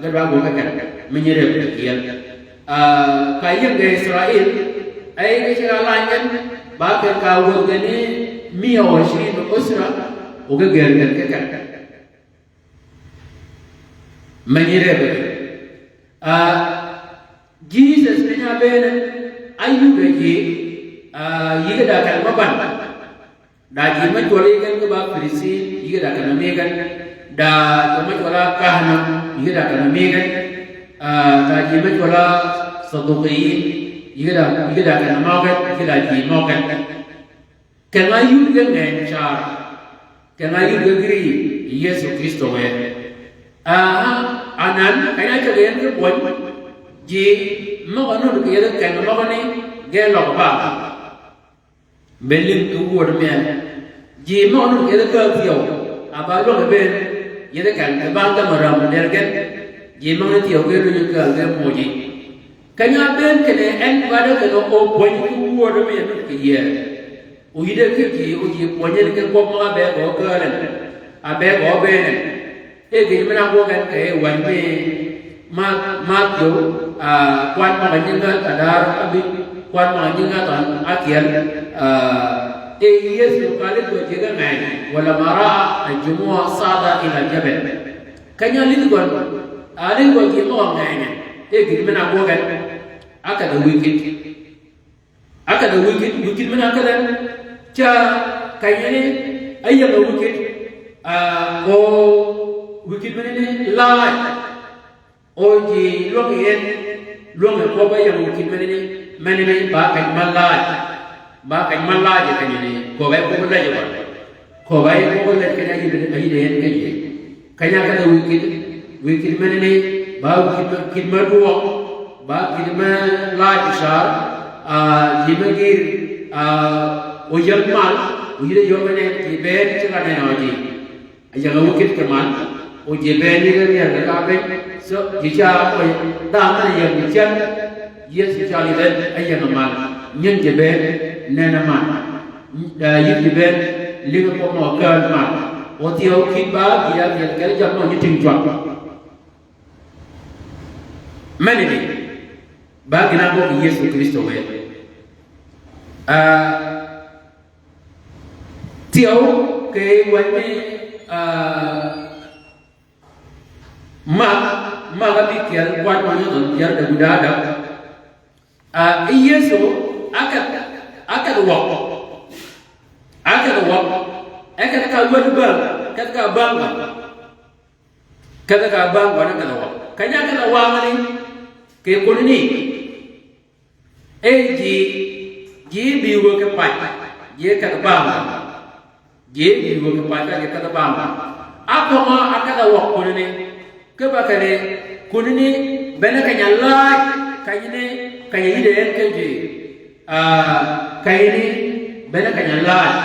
ge ba gwøg gen, mi nyi reb kì kyel. Ah, ka ying ge Israil, e ge ceg-a lany gen, ba kinni ka wødh gen ni mia wa ishirin usra, o ge gër gen ki ken. Men nyi reb. Ah, Jesus keny-a bënn, áyudø ji, ah, yïge da ken mø ban. Da ji mø cwøl yi gen ge ba Filistin, yïge da ken mø mi gen. Da ji mø cwøl a kahana, yïge da ken mø mi gen. Ah, da ji mø cwøl a Sadukiyin, yïge da, yïge da ken mø gen, yïge da ji mø gen. Keny-a yïg ge ngeny car, keny-a yïg ge gïri Yëso Krïstø wë. Aha, anan, keny-a ceg en ge pwöny, ji møg-a nuti kì yethi keny møgani ge løg ba. Be lïng ki wööd mien. Ji møg-a nuti kì yethi kääl thyew, a ba lwøng bënn, yethi keny kì bang gam-a räm del gen. Ji møgani thyew ge lwöny kääl ge mwöji. Keny-a bënn kinni en badø kinni o pwönyi ki wööd mi nut kì yie. O yïddi ki ji, o ji pwönyi ki kwøb møg-a be gø kääl en. A be gø bënn en. E gïn men-a gwøg en kì yij wäny mi Math-, Mathyew, ah, kwan møg-a nyinge kadar abïj, kwan møg-a nyinge than akyel, ah, e Yëso ka lidh gø ji ge ngeny, ولما رأى الجموع صعد إلى الجبل. Keny-a lidh gøn, a lidh gø ji møg-a ngeny, e gïn men-a gwøg en, ákedh-a wïkid. Ákedh-a wïkid, wïkid men-a ákedh en, ca keny-a ni, áyäng-a wïkid, ah, o wïkid men-a ni laaj. O ji lwøng yi en, lwøng yi kwøb áyäng-a wïkid men-a ni, men-a ni ba keny ma laaj. Ba keny ma laaj keny-a ni, kwøb-a kwøb lej ba. Kwøb-a kwøb lej keny-a yïddi, yïddi en keny-a. Keny-a ákedh-a wïkid, wïkid men-a ni, ba wïkid me, kid me dwøg, ba kid me laaj car, ah, ji me gïr, ah, o yäng mal, o yïddi yöm en ji bënn ceg-a nenø ji. Áyäng-a wïkid kì mal, o ji bënn yïddi myel kì ka piny, so, ji ca ákwëy, dha men-a yäng ji cen, Yëso ca lidh en, áyäng-a mal, nyin ji bënn, nen-a mal. Ah, yïn ji bënn, lïnge kwøb mø kääl mal. O thyew kït ba, ji ya myel kì jammì mø nyi tïng cwag. Men-a ni, ba gïn-a ágwøg Yëso Krïstø wë. Ah, thyew kì wäny mi, ah, Mak, Mak ábïkyel, kwat mø nyodh pyär de gud ádäg. Ah, Yëso, ákedh, ákedh wøg. Ákedh wøg. Ákedh ka wad bäng, ákedh ka bäng. Kedhi ka bäng gøn-a kedhi wang. Keny-a kedhi wang ni, kì kunani. E ji, ji bï wëggi pac, ji kedhi bäng. Ji bï wëggi pac, ji kedhi bäng. Ákömi ákedhi wang kunani. Kipe kinni, kunani, bene keny-a laaj, keny-a ni, keny-a yïddi en keny ji. Ah, keny-a ni, bene keny-a laaj.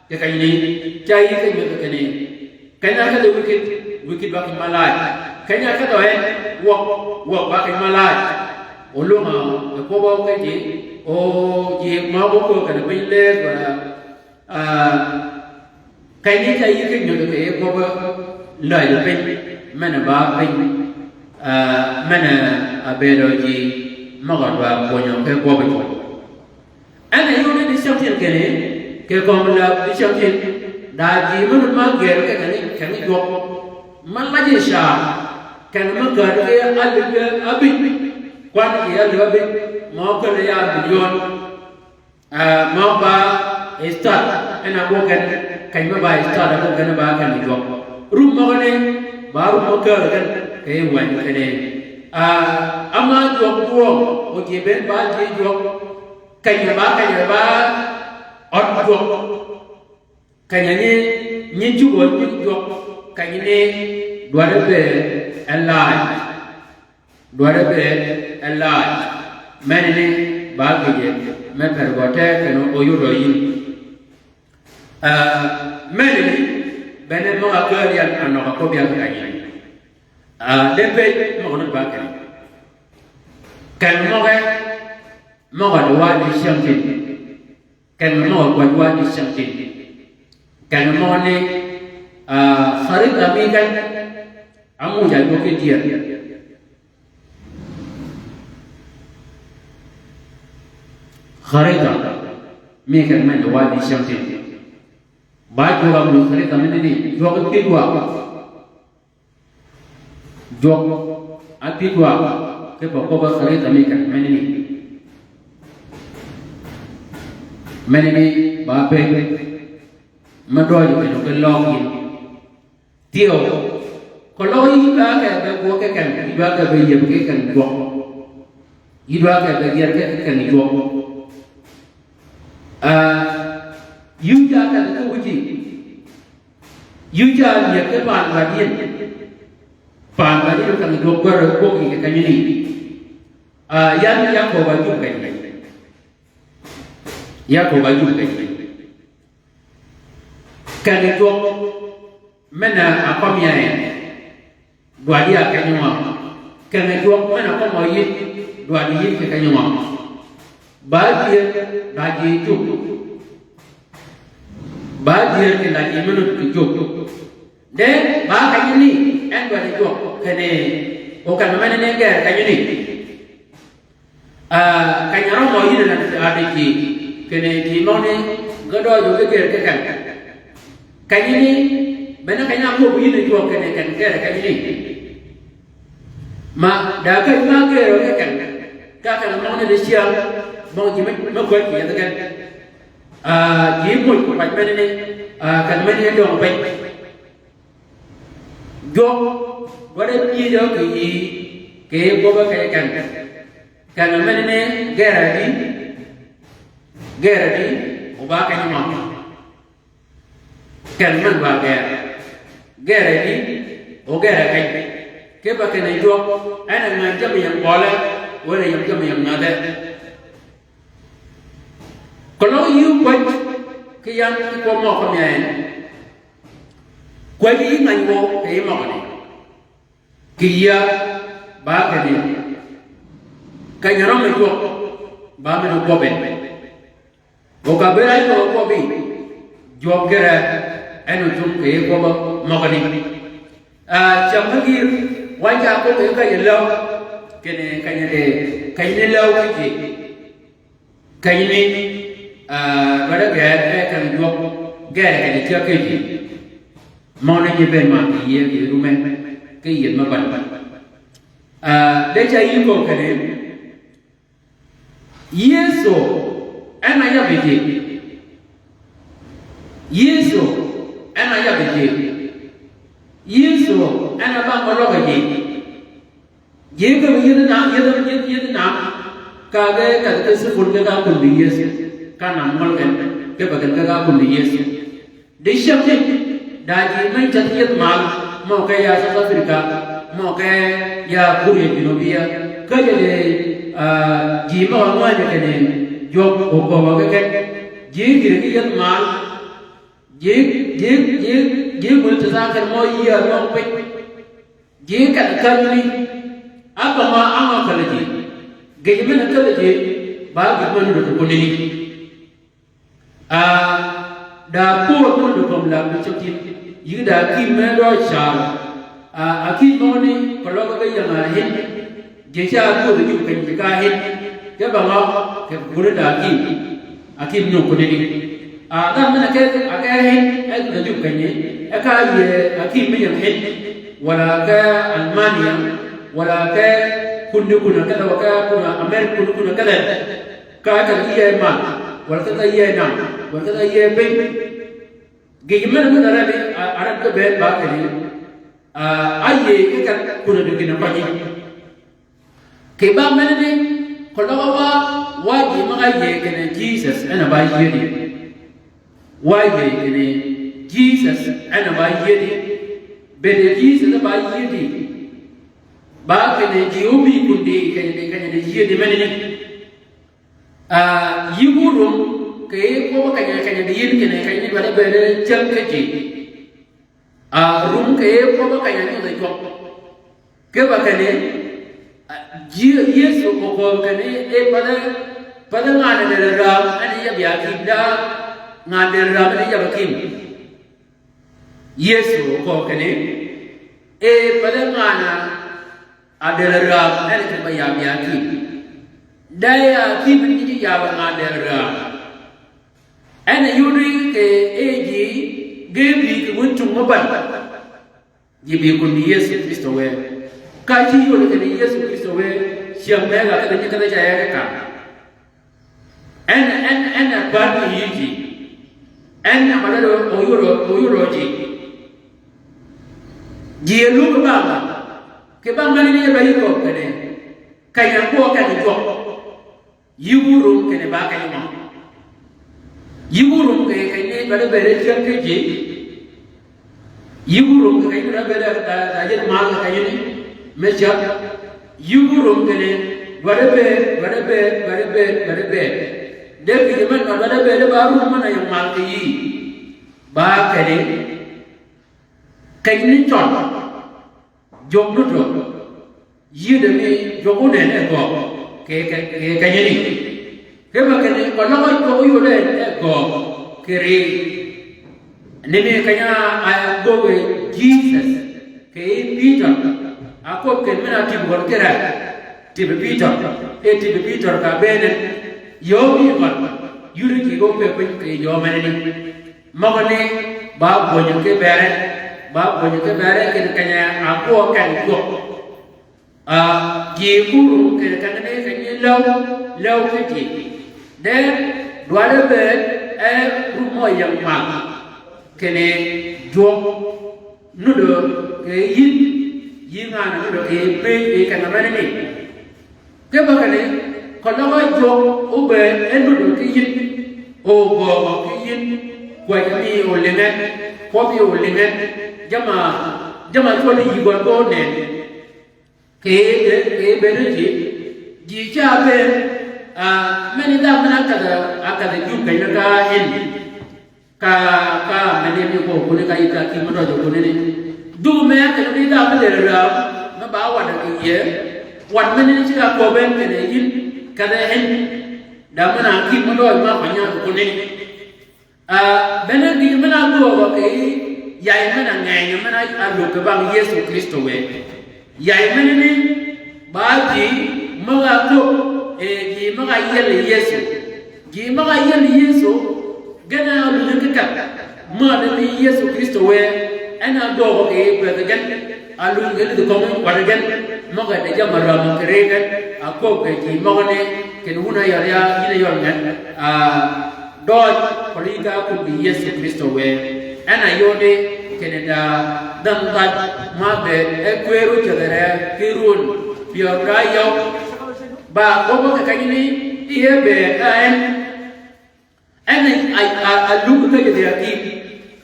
Kì keny ni, ca yï keny ni, keny ni. Keny-a kedhi wïkid, wïkid ba keny ma laaj. Keny-a kedhi en, wøg, wøg ba keny ma laaj. O lwøng-a, e kwøb-a keny ji, o ji møg-a köög kinni piny leer, wala, ah, keny ni ca yï keny ni kì kwøb-a laaj piny, men-a ba piny, ah, men-a ábëëdø ji, møg-a dwa pwönyø ki kwøb-a. En a yod ni di cängtïn kinni, kì kömi läb di cängtïn, da ji mø nud ma gër kì kinni, kinni jwøk. Ma laji ca, kinni ma gër ki alib abij, kwan ki alib abij, mø kinni ya milion. Ah, mø ba start, en a gwøg gen, keny mø ba start, a gwøg gen ba kinni jwøk. Rum møgani, ba rum mø kääl gen, kì wänyi kinni. Ah, ama jwøk gwøg, o ji bënn ba ji jwøk. Keny-a ba, keny-a ba, ød jwøk. Keny-a ni, nyi cugø nyi jwøk, keny-a ni, dwaddi bëëd, e laaj. Dwaddi bëëd, e laaj. Men ni, ba gïje, me per gø te, kinni oyudø yïn. Ah, men ni, Bene møg-a kääl yan a nøg-a kwøb yan keny. Ah, de pëj møg-a nud ba keny. Keny møge, møg-a di wa di cyängtïn. Keny møg-a kwäj wa di cyängtïn. Keny møgani, ah, kharita mi keny, a muuj a jwøk ki dyër. Kharita mi keny men di wa di cyängtïn. Ba jwøk a muuj kharita menani, jwøk ki dwa. Jwøk a pïdh wa, kipe kwøb-a kharita mi keny menani. Menani ba pëj, me døøj kinni ge løg yïn. Thyew, keløg yï dwa ke be gwøg ki keny, yï dwa ke be yieb ki keny jwøk. Yï dwa ke be yier ki keny jwøk. Ah, yï ja ke be wuji. Yï ja nyieg ki paan wadin. Paan wadin keny jwøk gwøg, gwøg yï kì kenyani. Ah, yan Yakøb a jub keny. Yakøb a jub keny. Keny jwøk men-a kømmi ya en. Dwaddi ya keny ngø? Keny jwøk men-a kømmi yïn, dwaddi yïn kì keny ngø? Ba dyër, da ji jub. Ba dyër kì da ji men-a jub. De, ba kenyani, en dwaddi jwøk, kinni, o keny menani ger kenyani. Ah, keny-a rømmi yïn a di ji, kinni ji møgani ge døøj ge ger ki keny. Kenyani, bene keny-a ákwøb yïn jwøk kinni keny ger kenyani. Ma, da keny ma ger ki keny. Ka keny møgani di cyäng, møg ji me, me kwäj kì yethi gen. Ah, ji muuj kwäj menani, ah, keny menani døng piny. Jwøk, gwaddi pyëj-a kì yï, kì kwøb-a keny keny. Keny menani ger-a di, ger-a di, o ba keny mø. Keny men ba ger. Ger-a di, o ger-a keny. Kipe kinni jwøk, en a ngäny jammì ying bøle, wala ying jammì ying ngadhe. Keløg yï kwäj, ki yan ki kwøb mø kømmi ya en. Kwäjji yï ngäny wø kì yij møgani. Kì yïa ba kinni. Keny-a rømmi jwøk, ba men-a kwøbbi. O ka bëëd a jwøk kwøbbi. Jwøk gïr-a, en otung kì yij kwøb møgani. Ah, cam me gïr, wa ca kwøb kì yij keny läw. Kinni keny-a di, keny ni läw ki ji. Kenyani, ah, bada gɛɛr ɛ kɛn jwøk, gɛɛr kɛn jwøk kɛ ji. Møgani nyi bëën man kì yïe kì rumɛ, kì yïe mɛ ban. Ah, de ca yï kɔ kɛn, Yëso en a yabbi ji. Yëso en a yabbi ji. Yëso en a ba mø løggi ji. Ji kì yïdhi nam, yïdhi, yïdhi, yïdhi nam, ka ge, ka ge siful ge ka kundi Yëso, ka nam ngøl gen, ge ba gen ge ka kundi Yëso. Di cyängtïn, da ji men cath yïdh mal, mø ke ya South Africa, mø ke ya Korea Junubiya, ka ji di, ah, ji mø ngwany kene, jwøk okobo ge ken, ji gïr ki yïdh mal, ji, ji, ji, ji mul ti sa ken mø yïa mø piny. Ji keth käjji ni, ábøngø, ángø käl ji. Gïj men-a käl ji, ba gïj men-a röddi kunani. Ah, da pöör mø dø kömi la mi cöggi, yïg da akïm me døøj car. Ah, akïm møgani, keløg ge ying a hin. Ji ca ákööb jub keny ji ka hin. Ge bangø, kì guri da akïm. Akïm nyuu kunani. Ah, dhanhø men-a ke, a ke hin, e dhi jub kenyi, e ka yie akïm mi ying hin, wala ke Almania, wala ke kundi kuna kedhe, wala ke kuna America kundi kuna kedhe. Ka ke yie mal, wala ke yie nam, wala ke yie piny. Gïj men-a men-a rani, a, a rani ke bëën ba kenyi. Ah, a yie ke ka kuna di gïn a könyi. Kì bang menani, keløg wa, wa ji møg-a yie kinni Jisøs en a ba yiedi. Wa yie kinni Jisøs en a ba yiedi. Bedi Jisøs ba yiedi. Ba kinni ji óbï kundi kenyi di, kenyi di yiedi menani. Ah, yï gu rum, kì yij kwøb kenyi, kenyi di yïn kinni, kenyi di bade bede cäng ki ji. A rum kì yij kwøb-a keny-a nyodh-a jwøk. Ki ba kinni, a, Ye-, Yëso okööb kinni, e path-a, path-a ngan-a dël-a räm, en yab ya kim da, ngan-a dël-a räm, en yab a kim. Yëso okööb kinni, e path-a ngan-a dël-a räm, en kì ba yab ya kim. Da ya kim, en ji yab ngan-a dël-a räm. En yudi kì e ji, ge bï kì wun cung mø ban. Ji bï kun Yëso Krïstø wë. Ka ci yudi kinni Yëso Krïstø wë, cyäng me ga kedhi nyi kedhi ca yege ka. En, en, en a kwar kì yï ji. En a ba dø oyudo, oyudo ji. Ji e lug ba ba. Kì ba mani ni ba yï kööb kinni. Keny-a kwøb keny-a jwøk. Yï gu rum kinni ba keny-a ngø? Yï gu rum kì, keny-a ni dwaddi bëëd e cyäng ki ji. Yï gu rum kì, keny-a ni dwaddi bëëd a, a, a yïn mal keny-a ni me cyäng. Yï gu rum kinni dwaddi bëëd, dwaddi bëëd, dwaddi bëëd, dwaddi bëëd. De kì ji men ba dwaddi bëëd ba rum men a ying mal kì yï. Ba kinni, keny-a ni cøl. Jwøk nutø. Yïdø mi jwøk ónën e gøøg. Kì, kì, kì, keny-a ni. Kì ba kinni, kì løg jwøk óyod en e gøøg. Kì ri. Ni mi keny-a a gøøg Jisøs. Kì Pïtør. A kwøb kinni men a tïb gøn kì ree. Tïb Pïtør. E tïb Pïtør ka bëënen. Yöö mi gøn. Yudi kì gø pe piny kì yöö menani. Møgani, ba bwönyø ki bere, ba bwönyø ki bere, kinni keny-a kwøb keny-a jwøk. A, ji gu rum kinni keny-a ni, keny-a ni läw, läw ki ji. De, dwaddi bëëd, e, rum mø ying mal. Kinni jwøk, nudø, kì yïn, yï ngan-a nudø, kì bëëd, kì keny-a menani. Ki ba kinni, kì løg jwøk óbëëd e nudø ki yïn, o gøøg ki yïn, kwäjji mi olïnge, kwøbbi olïnge, jamm-a, jamm-a cwøl yï gøn ko nen. Kì, kì bëëd ji, ji ca bëëd, a, meni dha men-a kadh-a, a kadh-a jug keny-a ka en. Ka, ka mene ni ko kuni ka yï ka ki mø døøj kuni ni. Dhu me kene ni da mø dere ram, mø ba wad ki yie. Wad mene ni ci ka köbben kene yïn, ka de en. Da mø na ki mø døøj ma ko nya kuni ni. A, bene gi mø na gøøg ki, yay mø na ngeny, mø na alug ki bang Yëso Krïstø wë. Yay mene ni, ba ji møg-a köbb, e, ji møg-a yiel Yëso. Ji møg-a yiel Yëso, gen a lunyi ki keth. Mø a demi Yëso Krïstø wë, en a dwøgø kì yij gwedh gen, a lunyi ki lidh kömi waddi gen, møg-a de jammì röm kì ri gen, a köbb kì ji møgani, kinni wun a yøl ya, yïn a yøl ngen, a, døøj, kol yï ka kun kì Yëso Krïstø wë. En a yodi, kinni da, dhanhø dhaj, ma bëëd, e kwërø cädhare, ki run, pyør ka yøw. Ba, köbb-a kì kenyi ni, iye bëëd, a en. En a, a, a, a lug ka jadhi a gïn.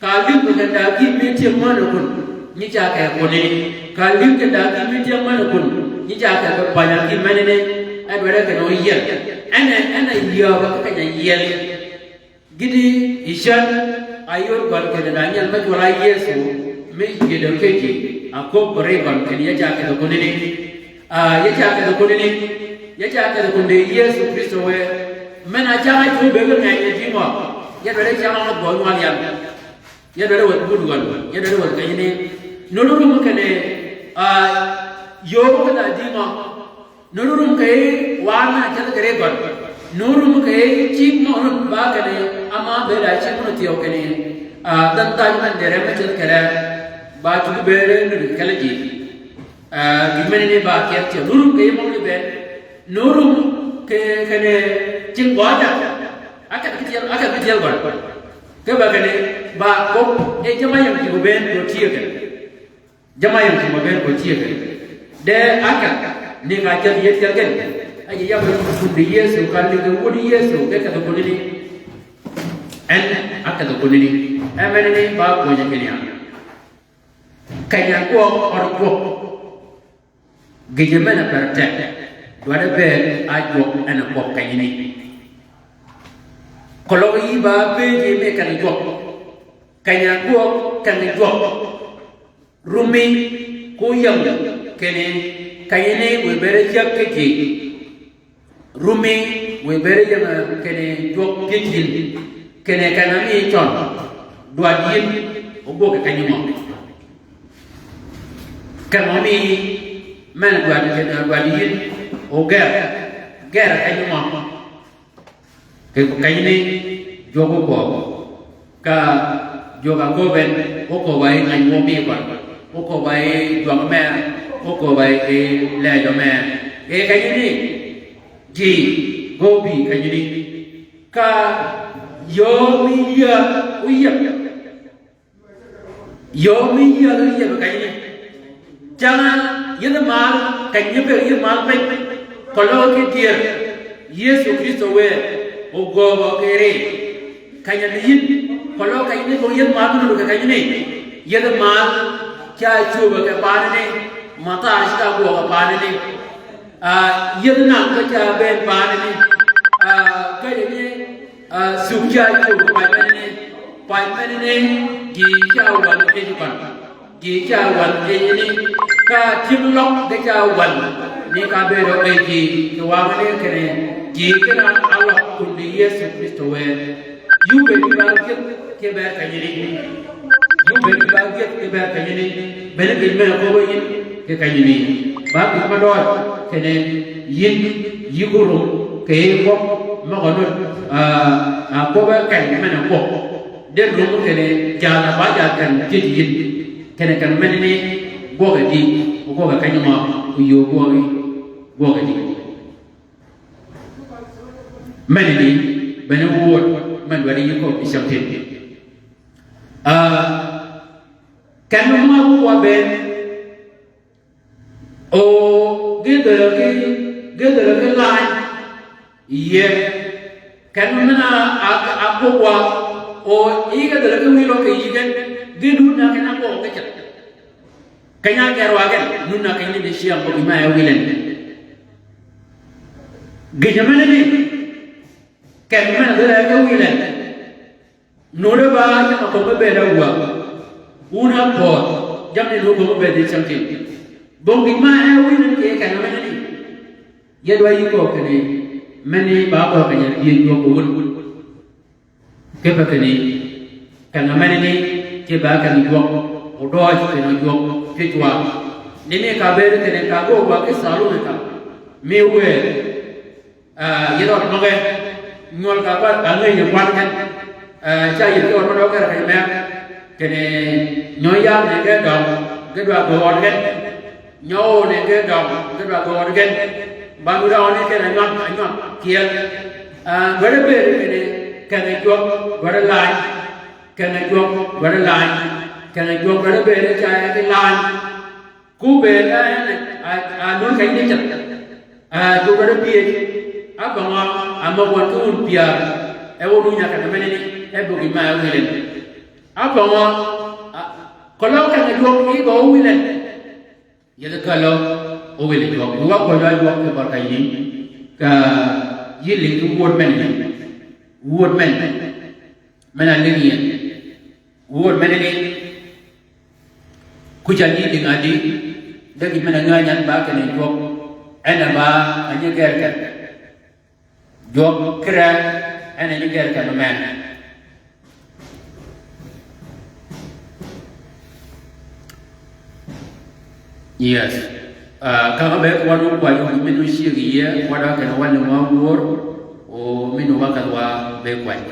Ka lug ka jadhi a gïn mi tyëng møn-a kun. Nyi ca ke kunani. Ka lug ka jadhi a gïn mi tyëng møn-a kun. Nyi ca ke bany a gïn menani. E dwaddi kinni oyiel. En a, en a yöög ka keny-a yiel. Gïti yi cän, a yod gøn kinni da nyel me cwøl-a Yëso, mi yiedø ki ji, a köbb ri gøn kinni ya ca kedhi kunani. A, ya ca kedhi kunani, ya ca kedhi kunani Yëso Krïstø wë, men-a cam-a cwöb bëgg ngeny yi ji mø, ya dwaddi cam-a mø gø nywal yan. Ya dwaddi wäth bud gøn, ya dwaddi wäth kenyani. Nunu rum kinni, a, yöög kinni a ji mø, Nunu rum kì yij waar men-a ceth kì ri gøn. Nunu rum kì yij cïg mø nunu ba kinni, ama bëëd a cïg mø nunu thyew kinni, a, dhanhø dhaj men-a dere me ceth kì re, ba cuggi bëëd nunu kelli ji. A, gïn menani ba kyel thyew. Nunu rum kì yij mø nunu bëëd. Nunu rum kì, kinni cing gø ajath. Aketh ki tyel, aketh ki tyel gøn. Ki ba kinni, ba köbb, e jamm-a ying ji gø bëëd, gø tyëggi. Jamm-a ying ji mø bëëd gø tyëggi. De aketh, ni ka ceth yie tyel gen. A ji yabbi kundi Yëso, ka lïngi wudi Yëso, ge kedhi kunani. En, a kedhi kunani. E menani ba pwönyi kinni ya. Keny-a gwøg, or gwøg. Gïjø men-a per tek. Dwaddi bëëd a jwøk en a gwøg kenyani. Keløg yï ba bëëd yï mi keny-a jwøk. Keny-a gwøg, keny-a jwøk. Rumi, ko yam, kinni, kanyani, wiy bëëd cyäg ki ji. Rumi, wiy bëëd yam, kinni, jwøk pyëj yïn. Kinni, keny-a mi cøn. Dwaddi yïn, ogwøg kì kenyi mø. Keny-a mi, men dwaddi, kinni, dwaddi yïn, oger. Ger kenyi mø. Kì kanyani jwøk ókwøb. Ka jwøk a köbben, óköbba yi ngäny wø mi kwan. Óköbba yi jwøk mer, óköbba yi lejø mer. Kì kanyani, ji, gø bï kanyani. Ka yöö mi yäg óyieb. Yöö mi yäg óyieb kanyani. Cäng-a yïdhi mal, keny-a nyi bëëd yïdhi mal piny. Keløg ki dyër. Yëso Krïstø wë, ogööbø ki ri. Keny-a ni yïn, keløg keny-a ni bong yïdhi mal mi nuti kì kanyani. Yïdhi mal, ca cwöbø kì paani ni. Mathayi ca gwøg kì paani ni. Ah, yïdhi nam ka ca bëën paani ni. Ah, ka yïdhi Ah, suk ca cwöb pany menani, pany menani, ji ca wal ni ji kwan. Ji ca wal ni ji ni, ka tyëng løg ge ca wal, ni ka bëëdø ji, kì wangani kinni, ji kinni a løg kundi Yëso Krïstø wë. Yï bëëd ba gyëdh ki bëëd kanyani. Yï bëëd ba gyëdh ki bëëd kanyani. Bene gïn men-a köbbe yïn kì kanyani. Ba gïn me døøj kinni yïn yï gu rum kì yij kwøb møg-a nud, ah, ah, kwøbbe keny men-a gwøg. De rum kinni jaal-a ba jaal keny pyëj yïn. Kinni keny menani gwøg a di, o gwøg a keny mø, o yöö gwøg, gwøg a di. Menani, bene wööd, men dwaddi yï köbbi cängtïn. Ah, keny mø wa bënn, o, ge dhäl ki, ge dhäl ki lany, yie, keny mø men-a, a, a gwøg wa, o, yï ge dhäl ki wïl ø kì yï gen, ge nun-a keny-a gwøg ki ceth. Keny-a ger wa gen, nun-a keny ni di cyäng bø gïn ma e wïl en. Gïn menani, keny men-a dhäl ki wïl en. Nuti ba jammì kömi bëëd a wua. Wun a pödh, jammì ni kömi bëëd di cängtïn. Bong gïn ma e wïn kì keny-a menani. Ye dwa yï köög kinni, menani ba köög keny-a pyëj jwøk wun. Kipe kinni, keny-a menani, ki ba keny-a jwøk, o døøj keny-a jwøk, pyëj wa. Ni mi ka bëëd kinni ka gø wa ki saluni ka. Mi wëëd, Ah, yïn rød møge, nywøl ka ba, a ngëny kwan gen. Ah, ca yïn ki ød mø døg ger keny mer. Kinni, nyø yam ni ge døng, ge dwa gø ød gen. Nyø ni ge døng, ge dwa gø ød gen. Ba nu da ød ni kinni nywag, nywag kyel. Ah, gøde bëëd kinni, keny-a jwøk, gøde lany. Keny-a jwøk, gøde lany. Keny-a jwøk, gøde bëëd ca ki lany. Ku bëëd a en a, a nun keny ni ceth. A, jwøk gøde pyëj. Abøngø, a møg wøn ki wun pyär. E wø duny a keny-a menani, e bøgi ma e wïl en. Abøngø, a, keløg keny-a jwøk ni bø wïl en. Yeth keløg, o wïl jwøk. Wa kwøj wa jwøk ki bør ka yï. Ka yï lïng ki wööd menani. Wööd men. Men-a lïngi en. Wööd menani, kuca nyi lïnga di, de gïn men-a ngänyi en ba kinni jwøk, en a ba a nyi ger keny. Jwøk kire, en a nyi ger keny men. Yes. Ah, ka ma be wan wu kwany, o, min wu cieg yie, wan a kene wan ni wa wuor, o, min wu ba ka wa be kwany.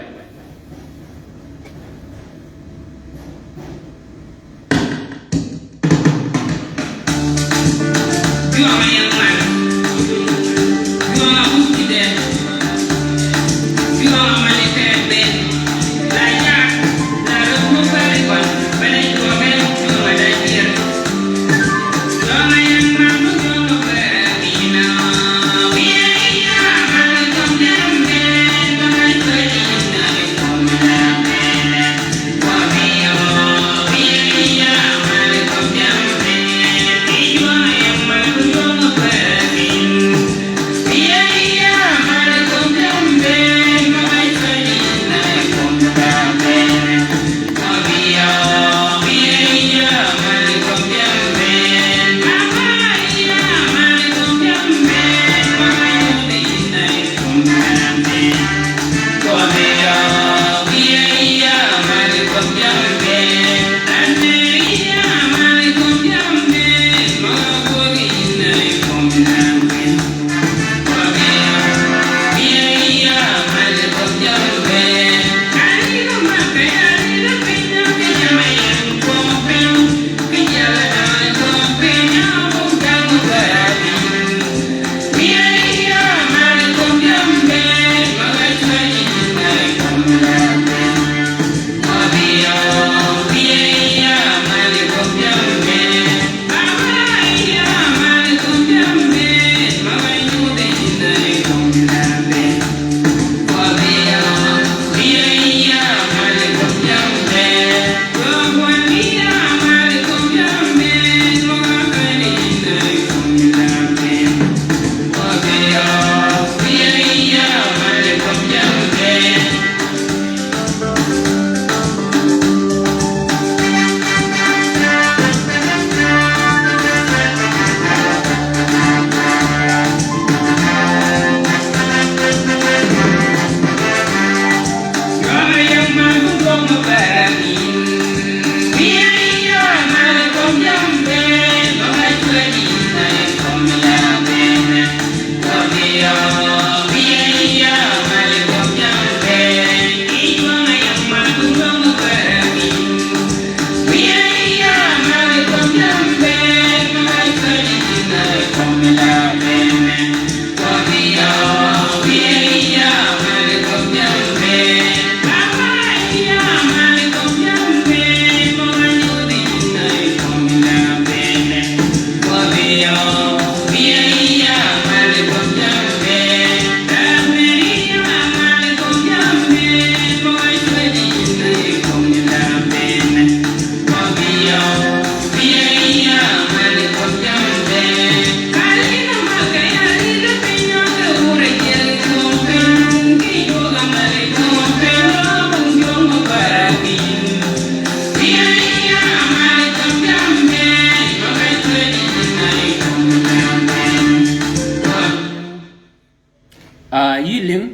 Ah, yï lïng,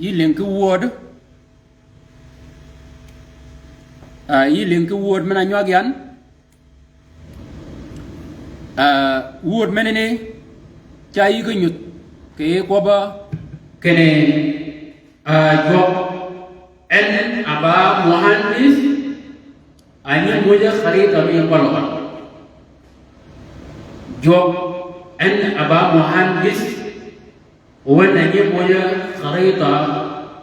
yï lïng ki wödø. Ah, yï lïng ki wödø men-a nywag yan. Ah, wödø menani, ca yï ki nyudh, kì yij kwøbb-a kinni, ah, jwøk en a ba muhandis, a nyi mojø kharita mi kwøl-a. Jwøk en a ba muhandis, wen a nyi mojø kharita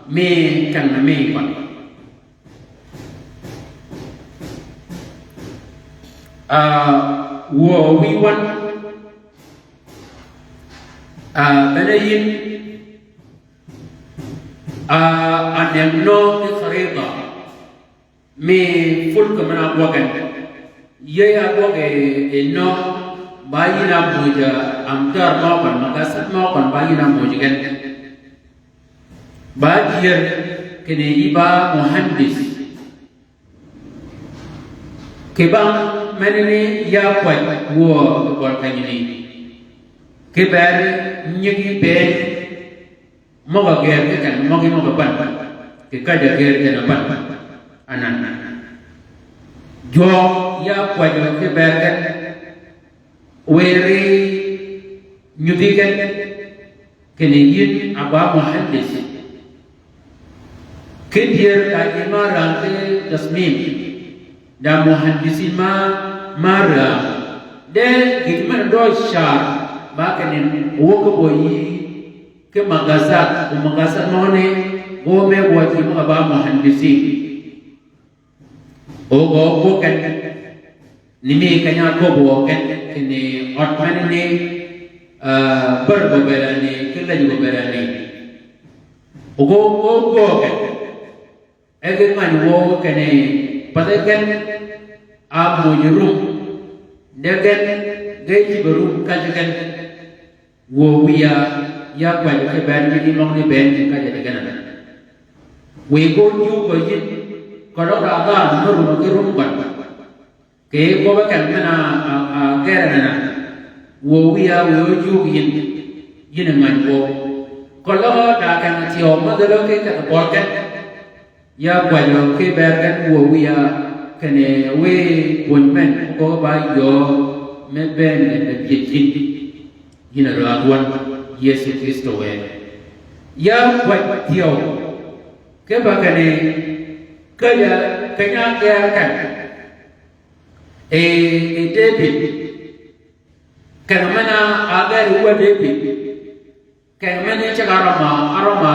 mi kang mi kwøl-a. Ah, wuö wïy wan, ah, bene yïn, ah, a nëng nø ki kharita mi ful ki men-a gwøg en. Yï a gwøg yi nø, ba yïn a mojø, ah, amtär mø køn, magasat mø køn, ba yïn a mojø gen. Ba dyër kinni yï ba muhandis. Kì bang menani ya kwäj wuö kì bøli kenyani. Kì beri nyigi bënn møg-a gër ki ken møgi møg-a bän. Kì käjj-a gër gen-a bän. Anan. Jwøk ya kwäjjø kì beri gen. Weri nyudhi gen. Kinni yïn a ba muhandis. Kì dyër da yïn ma rang ki tasmim. Da muhandisin ma, ma rang. De gïj men-a døøj car, ba kinni wuö ki bø yï ki magasat, o magasat møgani, o me wuö yï møg-a ba muhandisin. O gø gwøg gen, ni mi keny-a köbbi wø gen, kinni ød menani, ah, bär gø bëëd ani, ki läj gø bëëd ani. O gø, o gwøg gen, e gi ngäny wø kinni, pathi gen, a mojø rum, de gen, ge cïb-a rum käjji gen. Wuö wïya, ya kwäjjø ki bënn mi ni møgani bënn ki käjjø di gen-a. Wiy ko nyuugø yïn, keløg da dhanhø me rumø ki rum bän. Kì yij kwøbbi ken men-a, a, a, gër en anan. Wuö wïya, wiy ko nyuugø yïn, yïn ngäny wuö. Keløg da ken-a thyew me dhölø ki kedhi bøli gen. Ya kwäjjø ki bër gen wuö wïya kinni wiy pwönyi men ko ba yöö me bënn gen de pyëj yïn. Yïn a rwadh wøn Yëso Krïstø wë. Ya kwäjji thyew. Ki ba kinni käjj-a keny-a gër ken. E, e Debïd. Ken men-a gër wuö Debïd. Keng meni ceg-a arøm-a, arøm-a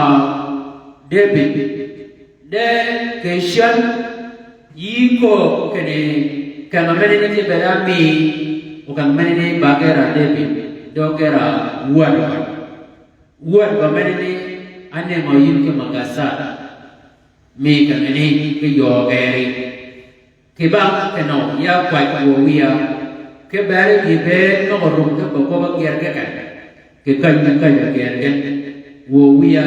Debïd. De kì cyäl yï köög kinni keng meni ni ceg bëëd ami, o keng meni ni ba gër-a Debïd, dø gër-a wäd gø. Wäd gø meni ni ánëngø yïn ki magasat. Mi keng ni ki yöö geri. Kì bang kinø ya kwäj wuö wïya, ki beri gï bëëd møg-a rum ki bø kwøbb-a gër ki ken, kì käny mi käjj-a gër gen. Wuö wïya,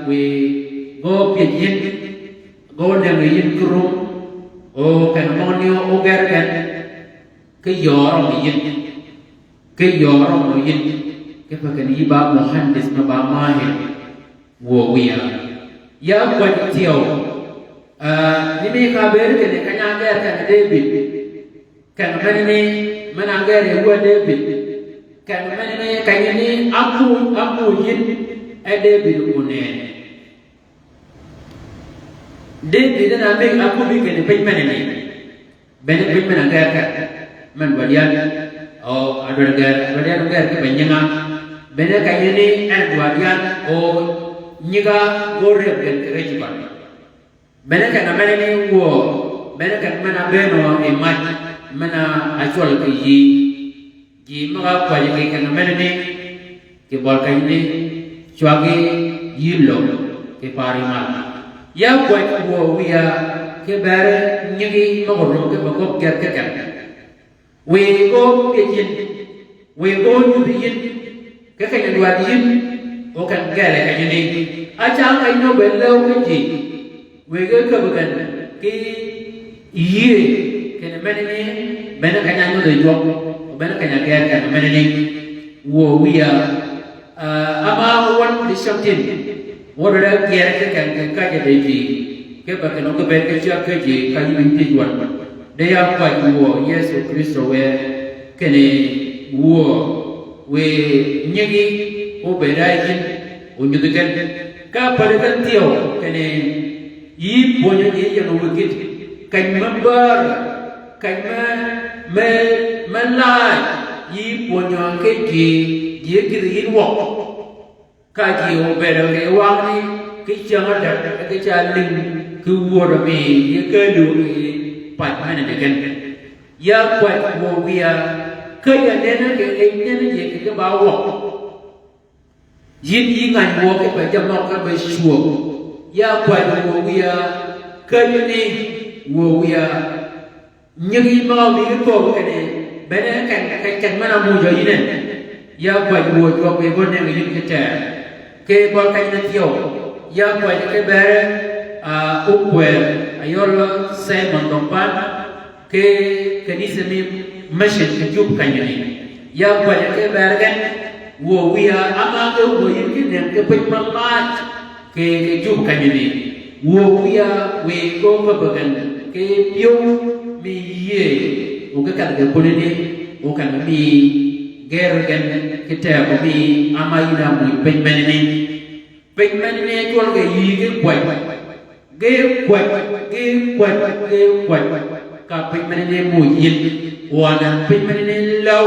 wiy gø pyëj yïn, gø nëngi yïn ki rum, o ken møgani o gër gen, ki yöö rømmi yïn. Ki yöö rømmi yïn, ki pa kinni yï ba muhandis me ba mahir, wuö wïya. Ya kwäjji thyew, ah, ni mi ka bëëd kinni keny-a gër ken Debïd. Keng meni ni, men-a gër yi wuö Debïd. Keng meni ni, keny ni ámwööj, ámwööj yïn, Debïd onene. Debïd en a mï aköbbi kinni piny menani. Bene piny men-a gër ka, men dwaddi yan, o, a dwaddi gër, dwaddi yan gër ki bë nyinga. Bene ka yini en dwaddi yan, o, nyiga go rëb gen kì rëcci kwan. Bene kì menani wuö, bene kì men-a bënn yi mac, men-a cwøl kì yï. Ji møg-a kwäjji kì keng menani, kì bøli kenyani, cwaggi yï löw, kì paari mal. Ya kwäjji wuö wiya, kì beri nyigi møg-a rum kì ba gøggi gër ki keng. Wiy gø pyëj yïn, wiy gø nyudhi yïn, kì keny-a dwaddi yïn, o keng gël-a kenyani. Acang keny-a óbëëd läw ki ji, wiy gø käbbi gen ki yïëy, kinni menani, bene keny-a nyudhi jwøk, bene keny-a gër keng menani. Wuö wiya, a, ama wøn di cängtïn, wøn di gër ki keng kì käjji di ji, ki ba kinni óbëëd ki cäg ki ji, ka yï bï tïj wøn. Di ya kwäjji wuö Yëso Krïstø wë, kinni wuö, wiy nyigi, óbëëd a yïn, o nyudhi gen. Ka päddi gen thyew, kinni yï pwönyi ji ying wi gït, keny me bär, keny me, me, me laaj, yï pwönyi ki ji, ji gïdhi yïn wøk. Ka ji óbëëd kì wangni, ki cyäng ádäg, ki ca lïng, ki wööd mi, yï källi kì pac men-a di gen. Ya kwäjji wuö wiya, ka ya nenni kì, kì nenni ji kì ba wøk. Yïn yï ngäny wuö ki ba jammì møg-a be cwöb. Ya kwäjji wuö wiya, källi ni wuö wiya. Nyigi møg-a mi ki kööb kinni, bene keng, keng, keng men-a muuj yïn en. Ya kwäjji wuö jwøk wiy gø nengi yïn ki teg. Kì bøli kenyani thyew. Ya kwäjji ki beri, a, ókwër, a yøl Simon dhøng pan. Ki kanisa mi mission ki jub kenyani. Ya kwäjji ki beri gen, wuö wiya ama ge wuö yïn ki nëngi ki piny malac. Kì, kì jub kenyani. Wuö wiya wiy gø käbbi gen, kì pyëw mi yïëy, o ki kedhi gen kunani, o keng mi gër gen, ki tegø mi ama yïn a muuj piny menani. Piny menani cwøl ge yï ge kwäj. Ge kwäj, ge kwäj, ge kwäj. Ka piny menani muuj yïn. Wa nenni piny menani läw.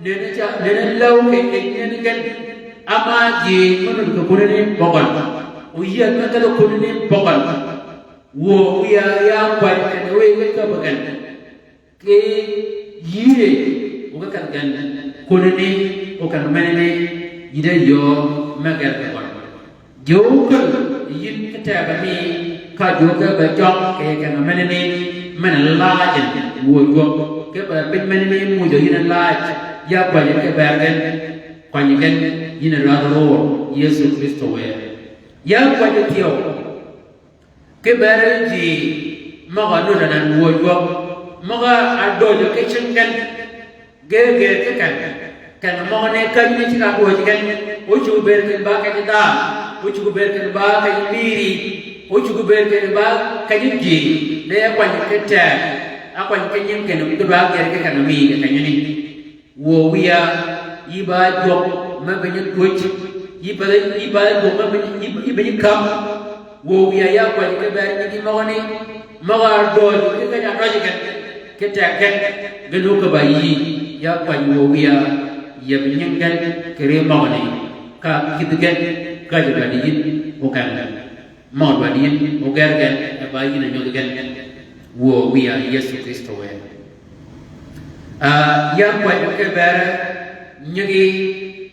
Nenni ca, nenni läw kì, kì nenni gen. Ama ji me nuti kì kunani bøgøn. O yïëd me kedhi kunani bøgøn. Wuö wiya ya kwäj kinni wiy ge käbbi gen. Kì yïëy, o ki kedhi gen, kunani, o keng menani, yï de yöö me gër kì bøli. Ji ókäl yïn ki teg mi, ka ji ókäl be jøng kì keng menani, men-a laaj en, wuö jwøk, ki ba piny menani muuj yïn laaj, ya kwäjji ki beri gen, kwany gen, yïn a rädhi rur, Yëso Krïstø wë. Ya kwäjji thyew. Ki beri ji møg-a nuti anan wuö jwøk, møg-a döjji ki cing gen, ge gër ki keng, keng møgani käjji ni cigg-a dwøjji gen, ócuggi bëëd kinni ba kenyi dhanhø, ócuggi bëëd kinni ba kenyi mïïri, ócuggi bëëd kinni ba kenyi ji, de ákwany ki teg, ákwany ki nying kinni ki dwa gër ki keng mi kì kenyani. Wuö wiya, yï ba jwøk me biny dwöj, yï ba, yï ba jwøk me biny, yï, yï biny käm. Wuö wiya ya kwäjji ki beri nyigi møgani, møg-a döjji, ki keny-a døjji gen, ki teg gen, gen ókëbb-a yï, ya kwäjji wuö wiya, yïëb nying gen, kì ri møgani, ka kïdhi gen, ka ji dwaddi yïn, o keng gen. Møg-a dwaddi yïn, o gër gen, e ba yïn a nyudhi gen. Wuö wiya Yëso Krïstø wë. A, ya kwäjji ki beri nyigi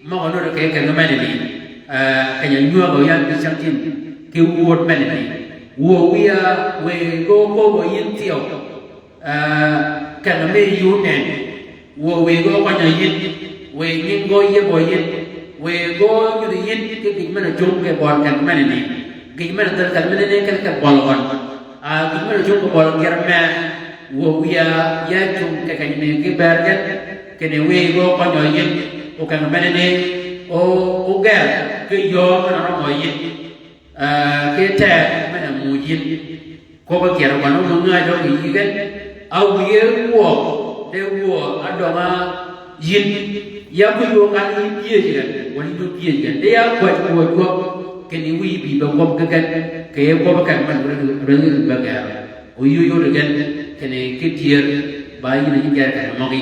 møg-a nuti kì keng menani. A, keny-a nywäg-a yan ki cängtïn, ki wööd menani. Wuö wiya, wiy gø köbbø yïn thyew. A, keng mi yï ónen. Wuö wiy gø kønyø yïn, wiy nying gø yiebø yïn, wiy gø nyudhi yïn ki gïj men-a cung kì bøli keng menani. Gïj men-a dhäl keng menani kì, kì bøli gøn. A, gïj men-a cung kì bøli gïr me, wuö wiya ya cung kì kenyani ki beri gen, kinni wiy gø kønyø yïn, o keng menani, o, o gër, ki yöö men-a rømmø yïn. A, ki teg men-a muuj yïn. Kwøbb-a kyel gøn ómø ngäjø kì yï gen, a wiye gwøg, de wuö adønga yïn, Ya kwïj wø kan yï pyëj gen, wala yï pyëj gen. De ya kwäj kwøj gwøb, kinni wiy bï be gwøb ki gen, kì yij gwøb gen men rädhi, rädhi be gër. O yï yod gen, kinni ki tyër, ba yïn a yï gër keng møgí.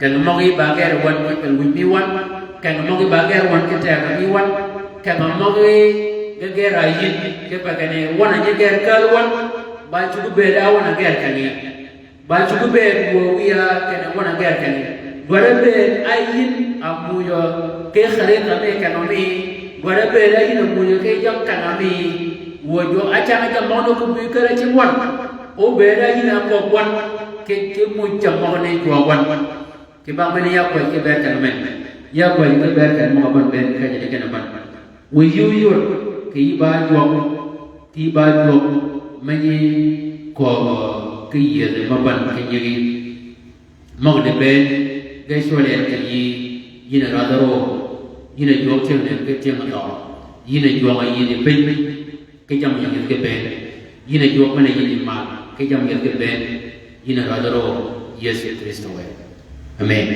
Keng møgí ba gër wøn ki pel wïj mi wøn, keng møgí ba gër wøn ki teg mi wøn, keng møgí ge gër a yïn, kipe kinni wøn a yï gër kääl wøn, ba cuggi bëëd a wøn a gër kengí. Ba cuggi bëëd wuö wiya kinni wøn a gër kengí. Dwaddi bëëd a yïn a muuj ki kärita mi kengø mi. Dwaddi bëëd a yïn a muuj ki jøng kengø mi. Wuö jwøk a cang jammì møgani ko bï käl-a cing wøn. O bëëd a yïn a köbbi wøn. Ki, ki muuj jammì møgani jwøk wøn. Kì bang men ya kwäj ki bëëd keng men. Ya kwäj ki bëëd keng møg-a bøn bëëd kenyi di kinni bøn. Wiy yï óyod, kì yï ba jwøk, kì yï ba jwøk, me nyi kööbø ki yiedhi me bän ki nyigi. Møg-a di bëëd, ge cwøl en kì yï, yïn a rädhi röög, yïn a jwøk tyëng nën ki tyëng dhøøg, yïn a jwøk a yïn yi piny, ki jammì nyieth ki bëëd, yïn a jwøk men-a yïn yi mal, ki jammì nyieth ki bëëd, yïn a rädhi röög, Yëso Krïstø wë. Amen.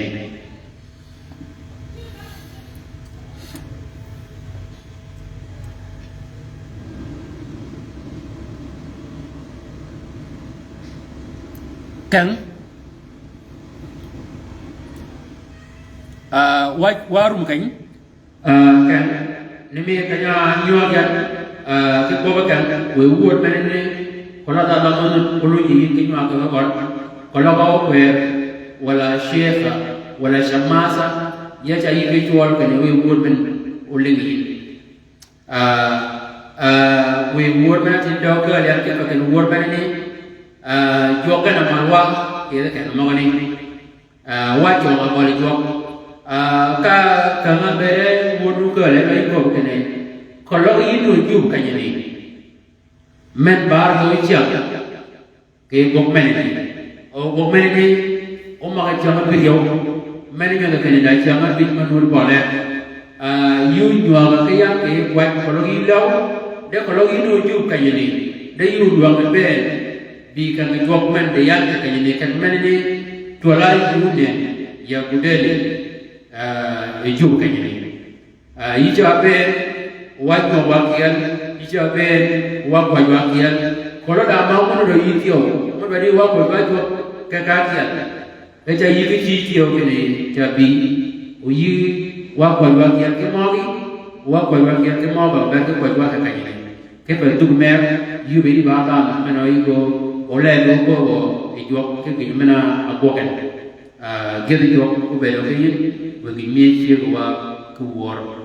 Keng, ah, wa, wa rum keny. Ah, keng, ni mi keny-a nywøg yan, ah, ki kwøbbi keng, wiy wuöd men ni, koløg dhadhø møn kolunyi yïn ki nywag kì gø gøl, koløg a ókwër, wala cekha, wala cammasa, ya ca yï ki cwøl kinni wiy wuöd men olïngi yïn. Ah, ah, wiy wuöd men a tïn døøg kääl yan kipe kinni wuöd men ni, ah, jwøk gen a mal wa, kì yij keng møgani. Ah, wa cwøng a gøl jwøk. Ah, ka, ka ngabere wuod ru kale me yï köbbi kinni. Koløg yïn o jub kenyani. Men bar dho cyäng. Kì gwøg menani. O gwøg menani. O magi cyäng abïj yøw. Men nywøge kinni da cyäng abïj me nuti bøle. Ah, yï onywäg ki yan kì yij kwäj koløg yï läw. De koløg yïn o jub kenyani. De yï odwäng bëëd. Bï keng jwøk men di yan kì kenyani keng menani, twøl-a yï ne, ya gudeli, ah, yi jub kenyani. Ah, yï ca bëëd, wa nywøg wa kyel, yï ca bëëd, wa kwäj wa kyel. Koløg da ma møn dø yï thyew, mø dwaddi wa kwäj wa jwøk, ke ka kyel. Ke ca yï ki cï thyew kinni, ca bï, o yï, wa kwäj wa kyel ki møgí, wa kwäj wa kyel ki møgø, ber ki kwäj wa ke kenyani. Kipe dhuk mer, yï obëëd yi ba dhanhø, men-a yï gø, o lel o kööbø, yi jwøk, ki gïn men-a gwøg en. Ah, gyëdhi jwøk, obëëd ki yïn, wë gïn mi cyëgwa, ki wör.